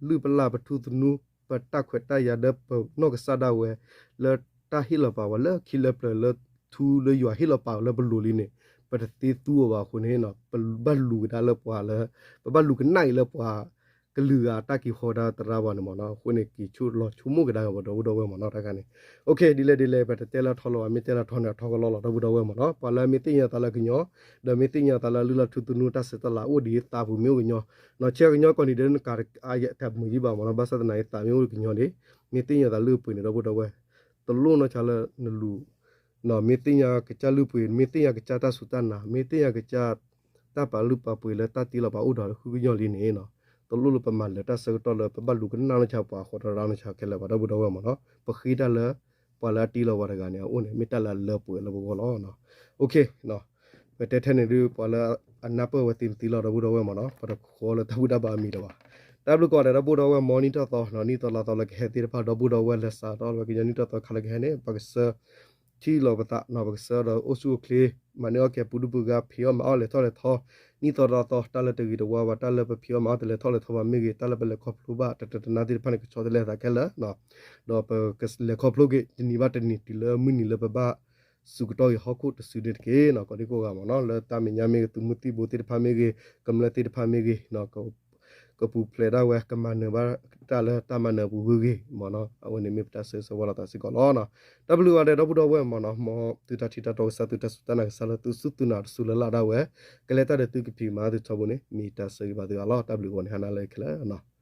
လုၢ်ပလၢ်ပထူသနူ ပတၢ်ခွဲးတၢ်ယာ်ဒီးပနီၢ်ကစၢ်ဒၣ်ဝဲ လၢတၢ်ဟ့ၣ်လီၤပာ်ဝဲလၢခံလၢပျၢၤလၢထူလၢယွၤဟ့ၣ်လီၤပာ်ဝဲလၢပလိၤလံန့ၣ် ပတသ့သူအီၤဘၣ်အဃိန့ၣ် ပဘၣ်လူၤကဒါလၢပှၤလၢ ပဘၣ်လူၤကနၣ်က့ၤလၢပှၤ ကလုာ်ဂၤတၢ်က့ၤဃီဒၣ်သရၣ်ဘၣ်န့ၣ်မ့ၢ်နီၤ. အဃိန့ၣ် က့ၤဆိၣ်လီၤဆိကမိၣ်ကဒါက့ၤပဒီပုၢ်ဒီဝဲၢ်မ့ၢ်နီၤ တခါန့ၣ်. ဒ်လဲၣ်ဒ်လဲၣ် ပတတဲလၢထီလီၤဘၣ် မ့ၢ်တဲလၢထီန့ၣ် အထီကလီလီၤ ဒီပုၢ်ဒီဝဲၢ်မ့ၢ်နီၤ. ပှၤလၢမ့ၢ်သ့ၣ်ညါသးလၢကညီ ဒီးမ့ၢ်သ့ၣ်ညါသးလၢလုၢ်လၢ်ထူသနူတၢ်ဆဲးတၢ်လၤအိၣ်ဒံးသးပူၤမ့ၢ်အိၣ်ကညီ နီၢ်ဆဲးကညီကီၢ်နံၤဒဲးနကးတမုာ်ယံဘၣ်မ့ၢ်နီၤ. ဘၣ်ဆၣ်သနာ်က့သးမ့ၢ်အိၣ်ကညီန့ၣ် မ့ၢ်သ့ၣ်ညါသးလုၢ်ပှ့ၤန့ၣ် ဒီပုၢ်ဒီဝဲၢ် တလိၣ်နီၢ်ဆါလၢနလူၤ မ့ၢ်သ့ၣ်ညါကစၢ်လုၢ်ပှ့ၤ မ့ၢ်သ့ၣ်ညါကစၢ်တၢ်စူၢ်တၢ်နာ် မ့ၢ်သ့ၣ်ညါကစၢ် တၢ်ပာ်လုၢ်ပာ်ပှ့ၤလၢတၢ်တ့လီၤပာ်အိၣ်ဒီးဃုကညီလံန့ၣ် တလိၣ်လၢပမၤလၢာ်တၢ်ဆၢကတီၢ်လၢပဘၣ်လူၤကနၣ်နီၢ်ဆါပှၤဃီတရၣ်နီၢ်ဆါခဲလၢာ်ဘၣ် ဒီပုၢ်ဒီဝဲၢ်မ့ၢ်နီၤ. ပဃ့တၢ်လၢ ပှၤလၢအတ့လီၤပှၤတဂၤန့ၣ် အအိၣ်န့ၣ် မ့ၢ်တၢ်လၢအလၢပှဲၤလၢပဂီၢ်လီၤ. ပတဲထဲန့ၣ်ဒုး ပှၤလၢအနၢ်ပၢၢ်ဝဲသ့ၣ်မသ့လီၤ ဒီပုၢ်ဒီဝဲၢ်မ့ၢ်နီၤ. ပတဃီလၢတၢ်ဘူၣ်တၢ်ဘါအမံၤဒီးဘၣ်. တၢ်ဘျုးကိးဂၤဒဲး ဒီပုၢ်ဒီဝဲၢ် မ်နံၣ်ထီၣ်သီ နံၣ်သီလါသီလၢကဟဲသ့ၣ်တဖၣ် ဒီပုၢ်ဒီဝဲၢ်လၢစးထီၣ်လၢကညီနံၣ်ထီၣ်သီခါလၢကဟဲန့ၣ် ပကဆၢ ထံၣ်လိာ်ပသးနီၤ ပကဆှၢဒီးအိၣ်ဆူၣ်အိၣ်ချ့ မၤန့ၢ်အီၣ်က့ၤအပူၤဒုၣ်ပူၤဂၤ ဖံးအီၣ်မၤအီၣ်လဲၤထီၣ်လဲၤထီ နံၣ်သီဒီသီ တၢ်လၢတဂ့ၤတဝါဘၣ် တၢ်လၢပဖံးအီၣ်မၤအီၣ်တလဲၤထီၣ်လဲၤထီဘၣ်မ့ၢ်ဂ့ၤ တၢ်လၢပလဲၤခီဖျိဘၣ်တတနါသ့ၣ်တဖၣ်န့ၣ် ကဆီတလဲအသးခဲလၢာ် ဒီးပကလဲၤခီဖျိက့ၤတနံၤဘၣ်တနံၤ တုၤလၢမုၢ်နံၤလၢပဘၣ်စူးကတီၢ်က့ၤဟီၣ်ခိၣ်တစုန့ၣ်တက့ၢ်နီၤ ကိးဒံကိးဂၤမ့ၢ်နီၤ လၢတၢ်မဲာ်ညါမ့ၢ်ဂ့ၤ သုးမုၢ်သံၣ်ဘိသ့ၣ်တဖၣ်မ့ၢ်ဂ့ၤ ကမျၢၢ်သ့ၣ်တဖၣ်မ့ၢ်ဂ့ၤ ကပူၤဖျဲးဒၣ်ဝဲ ကမၤနၢၤဘၣ်တၢ်လၢတၢ်မၤနၢၤအပူၤဂ့ၤဂ့ၤမ့ၢ်နီၤ အဝဲန့ၣ်မ့ၢ်ပတၢ်ဆၢဂ့ၤဆၢဝါလိာ်သးစ့ၢ်ကီးလီၤ. တၢ်ဘျုးဂ့ၤဒီပုၢ်ဒီဝဲၢ်မ့ၢ်နီၤ မ်သုတၢ်ထံၣ်တၢ်တီကစၢ် သုတၢ်စူၢ်တၢ်နာ်ကစၢ်လၢသုစူၢ်သုနာ်တစူၢ်လၢ်လၢ်ဒၣ်ဝဲ ကလဲၤတၢ်ဒီးသုကဖံးကမၤသုထီဘိန့ၣ် မ့ၢ်တၢ်ဆၢဂ့ၤဘၣ်သုအါလီၤ တၢ်ဘျုးဂ့ၤန့ၣ် ဟါနၤလၢခဲလၢာ်